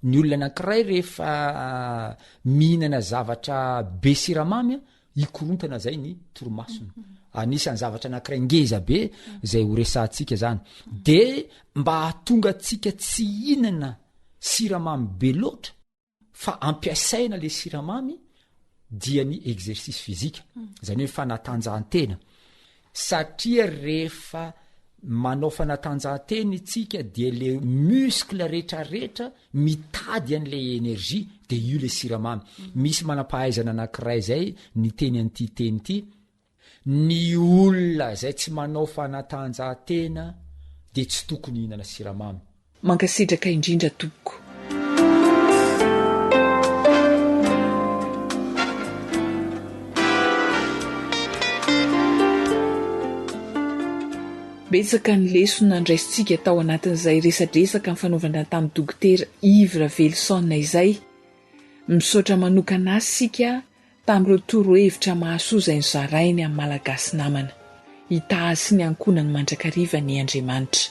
Ny olona anankiray rehefa mihinana zavatra be siramamy a, hikorontana zay ny torimasony. Anisan'ny zavatra anankiray ngeza be zay ho resahantsika zany. De mba hahatonga antsika tsy hihinana siramamy be loatra fa ampiasaina le siramamy dia ny exercice physique, zany hoe fanatanjahantena, satria rehefa manao fanatanjahantena itsika dia le muscle retraretra mitady an'le energie de io le siramamy. Misy manam-pahaizana anankiray zay niteny an'ity teny ity, Ny olona izay tsy manao fanatanjahantena dia tsy tokony hihinana siramamy. Mankasitraka indrindra tompoko. Betsaka ny lesona ndraisintsika tao anatin'izay resadresaka nifanaovana tamin'i Dokotera Yves Raveloson izay. Misaotra manokana azy isika tamin'ireo torohevitra mahasoa izay nozarainy amin'ny Malagasy namana. Hitaha azy sy ny ankohonany mandrakariva anie Andriamanitra.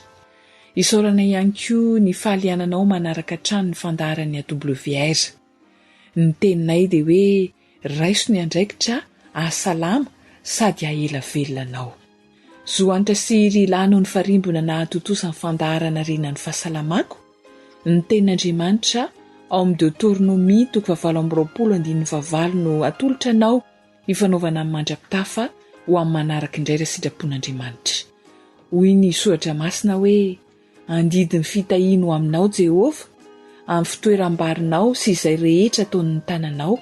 Isaorana ihany koa ny fahaliananao manaraka hatrany ny fandaharan'ny AWR. Ny teninay dia hoe raiso ny andraikitra hahasalama sady hahela velona anao. Zo Hanitra sy Lila no nifarimbona nahatontosa ny fandaharana Rina ny Fahasalamako, Ny Tenin'Andriamanitra ao amin'ny Deoteronomia toko fahavalo amby roapolo andininy fahavalo no atolotra anao. Ifanaovana amin'ny mandra-pitafa ho amin'ny manaraka indray raha sitrapon'Andriamanitra. Hoy ny Soratra Masina hoe, Handidy ny fitahiany ho aminao Jehovah, amin'ny fitoeram-barinao sy izay rehetra ataon'ny tananao,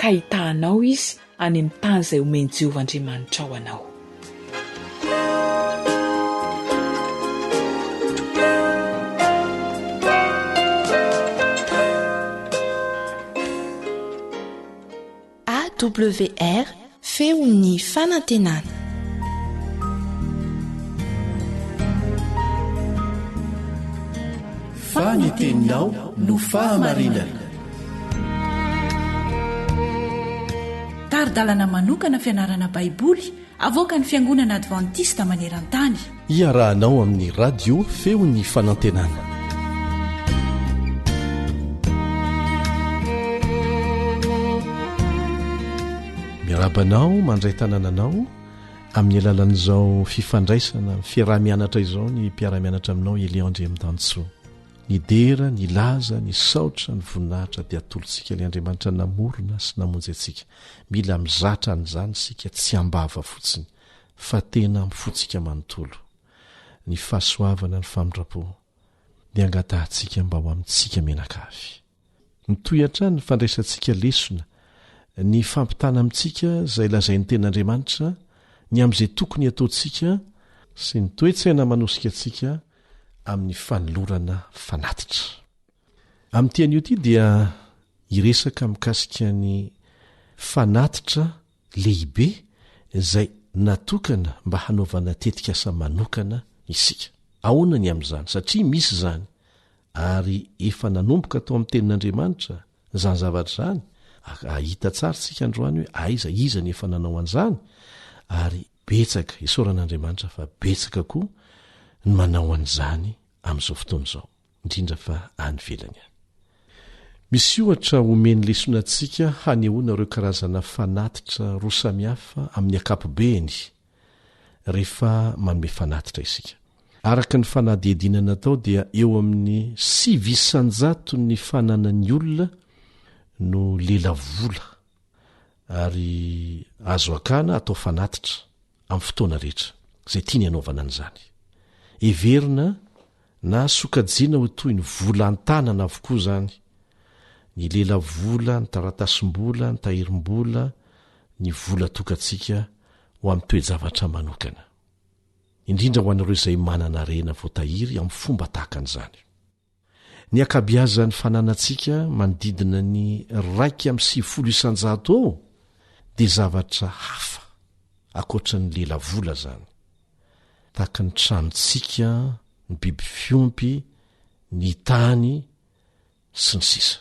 ka hitaha anao Izy any amin'ny tany izay omen'i Jehovah Andriamanitrao anao. AWR, Feon'ny fanantenana. Fa ny teninao no fahamarinana. Tari-dalana manokana fianarana Baiboly avoakan'ny Fiangonana Advantista maneran-tany. Iarahanao amin'ny Radio Feon'ny Fanantenana. Miarahaba anao mandray tanana anao amin'ny alalan'izao fifandraisana fiaraha-mianatra izao ny mpiara-mianatra aminao Elion Andriamidansoa. Ny dera, ny laza, ny saotra, ny voninahitra dia atolotsika ilay Andriamanitra namorona sy namonjy antsika. Mila mizatra an'izany isika tsy am-bava fotsiny fa tena amin'ny fontsika manontolo. Ny fahasoavana, ny famindram-po dia angatahantsika mba ho amintsika mianakavy. Mitohy hatrany ny fandraisantsika lesona, ny fampitana amintsika izay lazain'ny Tenin'Andriamanitra ny amin'izay tokony hataontsika sy ny toe-tsaina manosika antsika amin'ny fanolorana fanatitra. Amin'ity anio ity dia hiresaka mikasika ny fanatitra lehibe izay natokana mba hanaovana tetikasa manokana isika. Ahoana ny amin'izany? Satria misy izany, ary efa nanomboka tao amin'ny Tenin'Andriamanitra izany zavatra izany, hahita tsara isika androany hoe aiza, iza no efa nanao an'izany, ary betsaka, isaorana Andriamanitra fa betsaka koa ny manao an'izany amin'izao fotoana izao. indrindra fa any ivelany any. Misy ohatra omen'ny lesona antsika hanehoana ireo karazana fanatitra roa samihafa amin'ny ankapobeny rehefa manome fanatitra isika. Araka ny fanadihadiana natao dia eo amin'ny 9% ny fananan'ny olona no lelavola ary azo akana atao fanatitra amin'ny fotoana rehetra izay tiany hanaovana an'izany. Heverina na sokajiana ho toy ny vola an-tanana avokoa izany, ny lelavola, ny taratasim-bola, ny tahirim-bola, ny vola atokantsika ho amin'ny toe-javatra manokana. Indrindra ho an'ireo izay manana harena voatahiry amin'ny fomba tahaka an'izany. Ny ankabeazan'ny fananantsika manodidina ny 91% eo dia zavatra hafa ankoatra ny lelavola izany, tahaka ny tranontsika, ny biby fiompy, ny tany, sy ny sisa.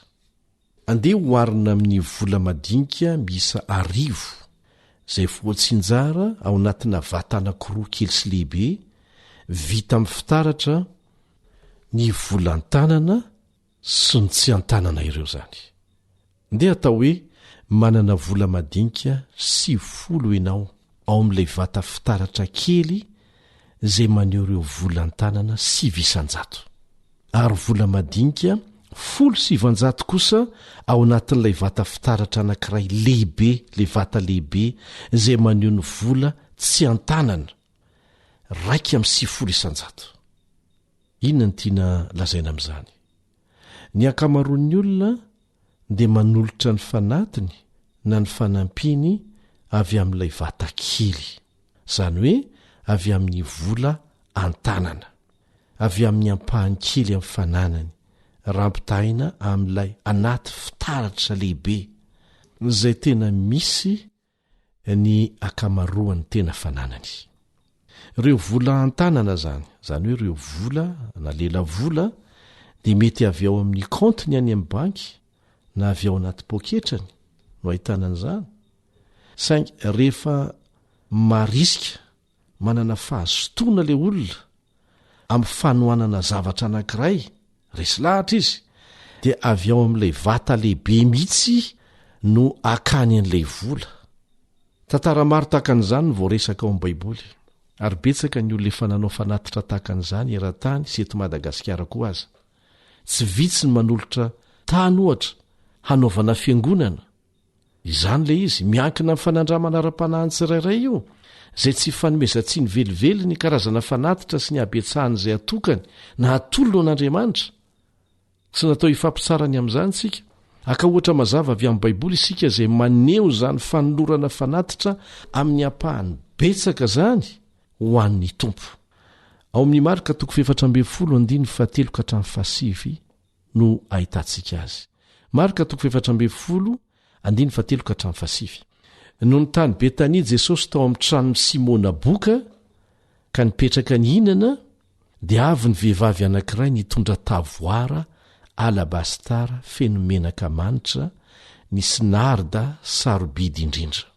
Andeha oharina amin'ny vola madinika miisa arivo izay voatsinjara ao anatina vata anankiroa kely sy lehibe vita amin'ny fitaratra ny vola an-tanana sy ny tsy an-tanana ireo izany. Ndeha atao hoe manana vola madinika 90 ianao ao amin'ilay vata fitaratra kely izay maneho ireo vola an-tanana 9%. Ary vola madinika 910 kosa ao anatin'ilay vata fitaratra anankiray lehibe, ilay vata lehibe izay maneho ny vola tsy an-tanana 91%. Inona no tiana lazaina amin'izany? Ny ankamaroan'ny olona dia manolotra ny fanatiny na ny fanampiany avy amin'ilay vata kely, izany hoe avy amin'ny vola an-tanana, avy amin'ny ampahany kely amin'ny fananany, raha ampitahaina amin'ilay anaty fitaratra lehibe, izay tena misy ny ankamaroan'ny tena fananany. Ireo vola an-tanana izany, izany hoe ireo vola na lelavola, dia mety avy ao amin'ny kaontiny any amin'ny banky na avy ao anaty poketrany no ahitana an'izany. Saingy rehefa marisika manana fahazotoana ilay olona amin'ny fanohanana zavatra anankiray, resy lahatra izy, dia avy ao amin'ilay vata lehibe mihitsy no akany an'ilay vola. Tantara maro tahaka an'izany no voaresaka ao amin'ny Baiboly, ary betsaka ny olona efa nanao fanatitra tahaka an'izany eran-tany sy eto Madagasikara koa aza. Tsy vitsy ny manolotra tany, ohatra, hanaovana fiangonana. Izany ilay izy, miankina amin'ny fanandramana ara-panahin'ny tsirairay io, izay tsy ifanomezan-tsiny velively ny karazana fanatitra sy ny habetsahan'izay atokany na atolony ho an'Andriamanitra. Tsy natao hifampitsara ny amin'izany isika. Haka ohatra mazava avy amin'ny Baiboly isika izay maneho izany fanolorana fanatitra amin'ny ampahany betsaka izany ho an'ny Tompo. Ao amin'ny Marka toko faha-14 andininy fahatelo ka hatramin'ny fahasivy no ahitantsika azy. Marka toko faha-14 andininy fahatelo ka hatramin'ny fahasivy. Nony tany Betania Jesosy tao amin'ny tranon'i Simona boka ka nipetraka nihinana, dia avy ny vehivavy anankiray nitondra tavoara alabastara feno menaka manitra nisy narda sarobidy indrindra.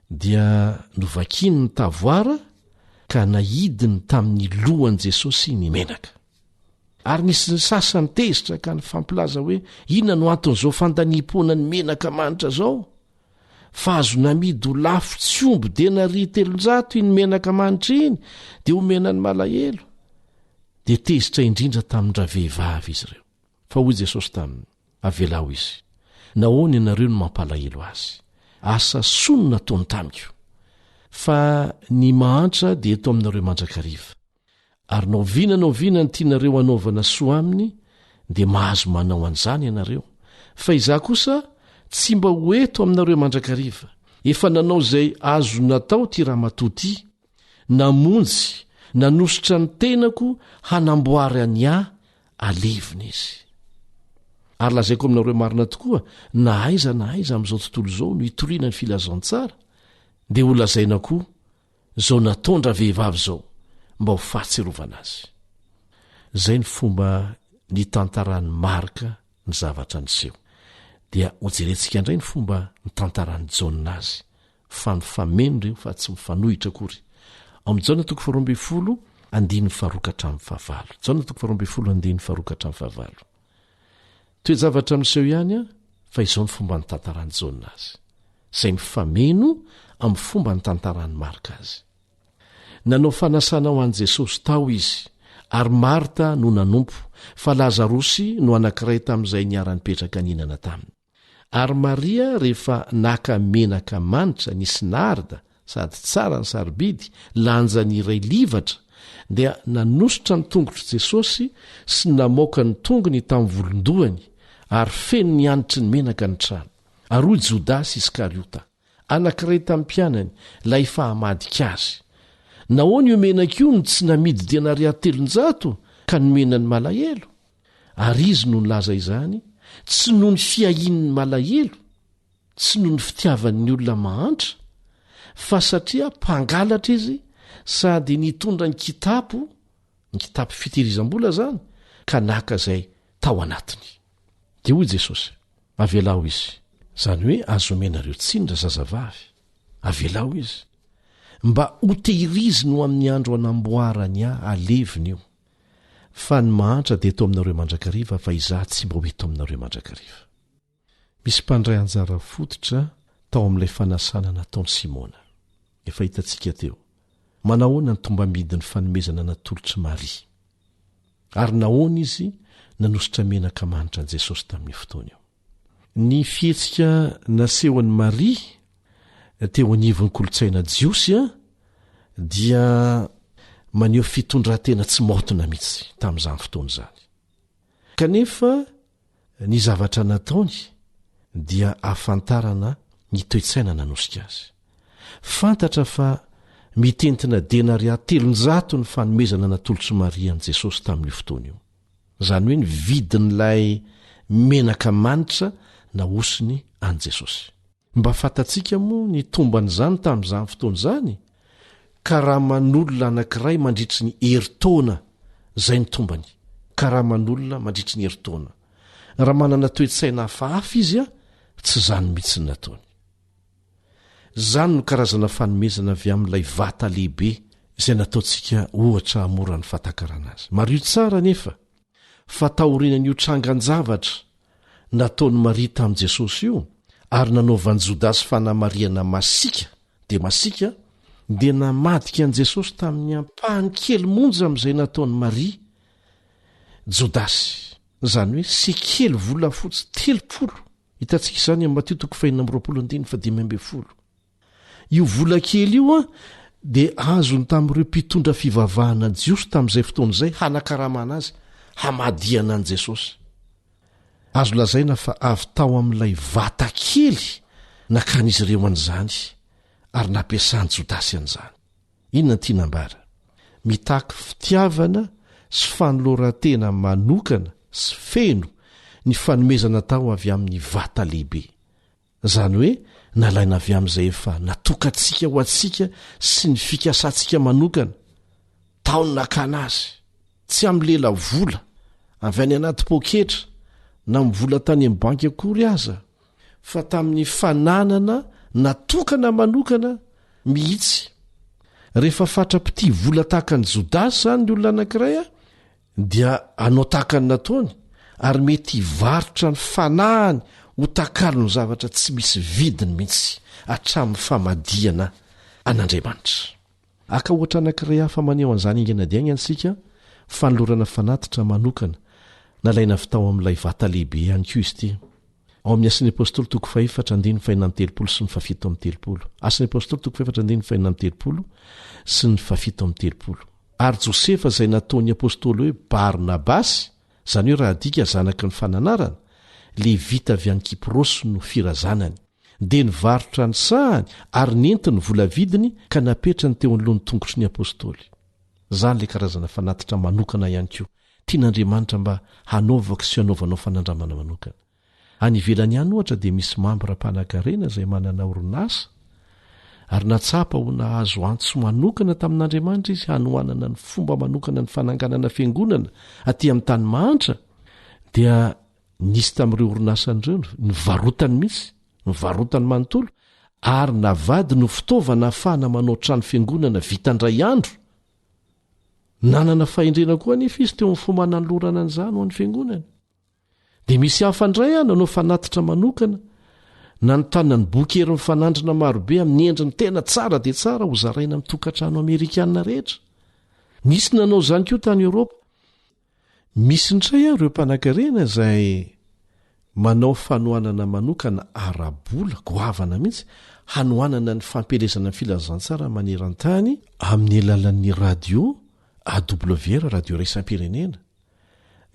Dia novakiny ny tavoara ka naidiny tamin'ny lohan'i Jesosy ny menaka. Ary nisy ny sasany tezitra ka nifampilaza hoe, Inona no anton'izao fandaniam-poana ny menaka manitra izao? Fa azo namidy ho lafo tsy omby denaria 300 iny menaka manitra iny, dia homena ny malahelo. Dia tezitra indrindra tamin-dravehivavy izy ireo. Fa hoy Jesosy taminy, Avelao izy. Nahoana ianareo no mampalahelo azy? Asa soa no nataony tamiko. Fa ny mahantra dia eto aminareo mandrakariva. Ary na oviana na oviana ny tianareo hanaovana soa aminy, dia mahazo manao an'izany ianareo. Fa izaho kosa tsy mba ho eto aminareo mandrakariva. Efa nanao izay azo natao ity ramatoa ity, namonjy, nanosotra ny tenako hanamboarany ahy alevina izy. Ary lazaiko aminareo marina tokoa, na aiza na aiza amin'izao tontolo izao no hitoriana ny filazantsara, dia holazaina koa izao nataon-dravehivavy izao mba ho fahatsiarovana azy. Izay ny fomba nitantaran'i Marka ny zavatra niseho. Dia hojerentsika indray ny fomba nitantaran'i Jaona azy, fa mifameno ireo fa tsy mifanohitra akory. Ao amin'ny Jaona toko faharoa ambinifolo andininy faharoa ka hatramin'ny fahavalo. Jaona toko faharoa ambinifolo andininy faharoa ka hatramin'ny fahavalo. Toe-javatra miseho ihany fa izao ny fomba nitantaran'i Jaona azy, izay mifameno amin'ny fomba nitantaran'i Marka azy. Nanao fanasana ho an'i Jesosy tao izy, ary Marta no nanompo, fa Lazarosy no anankiray tamin'izay niara-nipetraka nihinana taminy. Ary Maria rehefa naka menaka manitra nisy narda sady tsara ny sarobidy, lanjany iray livatra, dia nanosotra ny tongotr'i Jesosy sy namoaka ny tongony tamin'ny volon-dohany, ary feno ny hanitry ny menaka ny trano. Ary hoy Jodasy Iskariota, anankiray tamin'ny mpianany, ilay efa hamadika azy, Nahoana io menaka io no tsy namidy denaria 300 ka nomena ny malahelo? Ary izy no nilaza izany, tsy noho ny fiahiany ny malahelo, tsy noho ny fitiavany ny olona mahantra, fa satria mpangalatra izy sady nitondra ny kitapo, ny kitapo fitehirizam-bola izany, ka naka izay tao anatiny. Dia hoy Jesosy, Avelao izy. Izany hoe azo omenareo tsiny razazavavy. Avelao izy. Mba hotehiriziny ho amin'ny andro hanamboarany ahy halevina io. Fa ny mahantra dia eto aminareo mandrakariva fa izaho tsy mba ho eto aminareo mandrakariva. Misy mpandray anjara fototra tao amin'ilay fanasana nataon'i Simona. Efa hitantsika teo. Manahoana ny tombambidin'ny fanomezana natolotr'i Maria? Ary nahoana izy nanosotra menaka manitra an'i Jesosy tamin'io fotoana io? Ny fihetsika nasehon'i Maria teo anivon'ny kolontsaina jiosy dia maneho fitondran-tena tsy maotina mihitsy tamin'izany fotoana izany. Kanefa ny zavatra nataony dia ahafantarana ny toe-tsaina nanosika azy. Fantatra fa mitentina denaria 300 ny fanomezana natolotr'i Maria an'i Jesosy tamin'io fotoana io. Izany hoe ny vidin'ilay menaka manitra nahosiny an'i Jesosy. Mba fantatsika moa ny tomban'izany tamin'izany fotoana izany? Karaman'olona anankiray mandritry ny herintaona izay ny tombany. Karaman'olona mandritry ny herintaona. Raha manana toe-tsaina hafahafa izy, tsy izany mihitsy no nataony. Izany no karazana fanomezana avy amin'ilay vata lehibe izay nataontsika ohatra hahamora ny fahatakarana azy. Mariho tsara anefa fa taorianan'io trangan-javatra nataon'i Maria tamin'i Jesosy io ary nanaovan'i Jodasy fanamarihana masiaka dia masiaka, dia namadika an'i Jesosy tamin'ny ampahany kely monja amin'izay nataon'i Maria Jodasy, izany hoe sekely volafotsy 30. Hitantsika izany amin'ny Matio toko fahenina amby 20 andininy fahadimy ambin'ny folo. Io vola kely io an, dia azony tamin'ireo mpitondra fivavahana jiosy tamin'izay fotoana izay hanakaramana azy hamadihana an'i Jesosy. Azo lazaina fa avy tao amin'ilay vata kely nakan'izy ireo an'izany ary nampiasan'i Jodasy an'izany. Inona no tiana ambara? Mitaky fitiavana sy fanoloran-tena manokana sy feno ny fanomezana atao avy amin'ny vata lehibe. Izany hoe nalaina avy amin'izay efa natokantsika ho antsika sy ny fikasantsika manokana. Tao ny nakana azy. Tsy amin'ny lela vola, avy any anaty poketra, na amin'ny vola tany amin'ny banky akory aza, fa tamin'ny fananana natokana manokana mihitsy. Rehefa fatra-pitia vola tahaka an'i Jodasy izany ny olona anankiray, dia hanao tahaka ny nataony ary mety hivarotra ny fanahiny ho takalon'ny zavatra tsy misy vidiny mihitsy, hatramin'ny famadihana an'Andriamanitra. Haka ohatra anankiray hafa maneho an'izany haingana dia haingana isika, fanolorana fanatitra manokana nalaina avy tao amin'ilay vata lehibe ihany koa izy ity. Ao amin'ny Asan'ny Apostoly toko fahefatra andininy fahenina amby 30 sy ny fahafito amby 30. Asan'ny Apostoly toko fahefatra andininy fahenina amby 30 sy ny fahafito amby 30. Ary Josefa izay nataon'ny apostoly hoe Barnabasy, izany hoe raha adika zanaky ny fananarana, Levita avy any Kyprosy no firazanany, dia nivarotra ny sahany ary nentiny ny vola vidiny ka napetrany teo anoloan'ny tongotry ny apostoly. Izany ilay karazana fanatitra manokana ihany koa, tian'Andriamanitra mba hanaovako sy hanaovanao fanandramana manokana. Any ivelany any ohatra dia misy mambra mpanankarena izay manana orinasa ary nahatsapa ho nahazo antso manokana tamin'Andriamanitra izy hanohanana ny fomba manokana ny fananganana fiangonana aty amin'ny tany mahantra dia nisy tamin'ireo orinasany ireo nivarotany mihitsy nivarotany manontolo ary navadiny ho fitaovana ahafahana manao trano fiangonana vita indray andro nanana fahendrena koa anefa izy teo amin'ny fomba nanolorana an'izany ho an'ny fiangonana Dia misy hafa indray aho nanao fanatitra manokana, nanontana ny boky hery mifanandrina marobe amin'ny endriny tena tsara dia tsara hozaraina amin'ny tokantrano amerikana rehetra. Nisy nanao izany koa tany Eoropa. Misy indray aho ireo mpanankarena izay manao fanohanana manokana ara-bola goavana mihitsy hanohanana ny fampielezana ny filazantsara maneran-tany amin'ny alalan'ny radio AWR, Radio Iraisam-pirenena.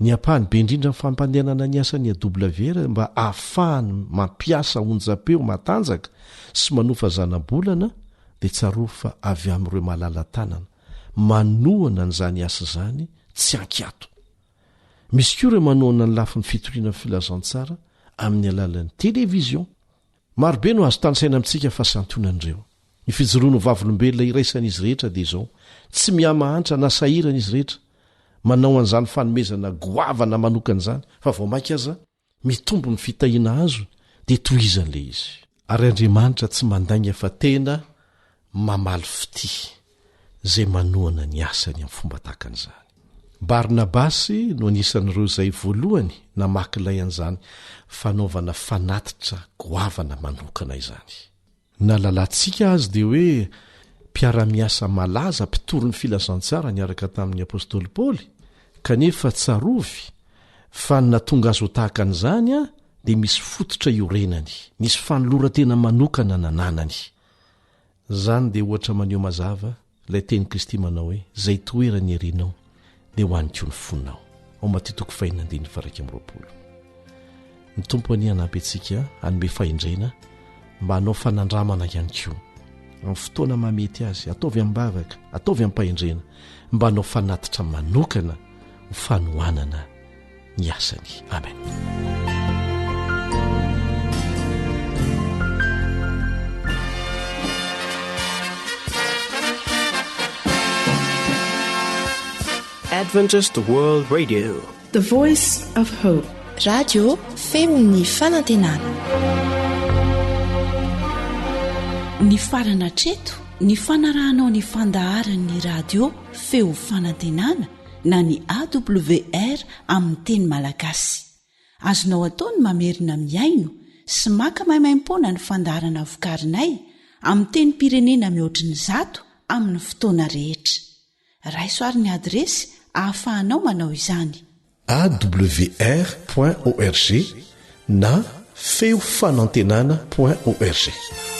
Ny ampahany be indrindra amin'ny fampandehanana ny asan'ny AWR mba hahafahany mampiasa onjam-peo matanjaka sy manofa zanabolana dia tsarovy fa avy amin'ireo malala-tanana manohana an'izany asa izany tsy an-kiato. Misy koa ireo manohana ny lafiny fitoriana ny filazantsara amin'ny alalan'ny television. Marobe no azo tanisaina amintsika fa santionany ireo. Ny fijoroany ho vavolombelona iraisan'izy rehetra dia izao, tsy mihamahantra na sahirana izy rehetra manao an'izany fanomezana goavana manokana izany fa vao mainka aza mitombo ny fitahiana azony dia tohizany ilay izy. Ary Andriamanitra tsy mandainga fa tena mamaly fitia izay manohana ny asany amin'ny fomba tahaka an'izany. Barnabasy no anisan'ireo izay voalohany namaky lay an'izany fanaovana fanatitra goavana manokana izany. Nahalalantsika azy dia hoe mpiara-miasa malaza mpitory ny filazantsara niaraka tamin'ny apostoly Paoly, kanefa tsarovy fa ny nahatonga azy ho tahaka an'izany dia misy fototra iorenany, nisy fanoloran-tena manokana nananany. Izany dia ohatra maneho mazava ilay tenin'i Kristy manao hoe, Izay itoeran'ny herinao, dia ho any koa ny fonao. Ao Matio toko fahenina andininy faha-21. Ny Tompo anie hanampy antsika hanome fahendrena mba hanao fanandramana ihany koa amin'ny fotoana mahamety azy, ataovy am-bavaka, ataovy am-pahendrena mba hanao fanatitra manokana ho fanohanana ny asany. Amen. Adventist World Radio. The Voice of Hope. Radio feon'ny fanantenana. Nifarana hatreto ny fanarahanao ny fandaharan'ny radio feo fanantenana na ny AWR amin'ny teny malagasy. Azonao atao ny mamerina mihaino sy maka maimaimpoana ny fandaharana vokarinay amin'ny tenim-pirenena mihoatry ny zato amin'ny fotoana rehetra. Raiso ary ny adiresy ahafahanao manao izany. Awr point org na. Feo Fanantenana point org.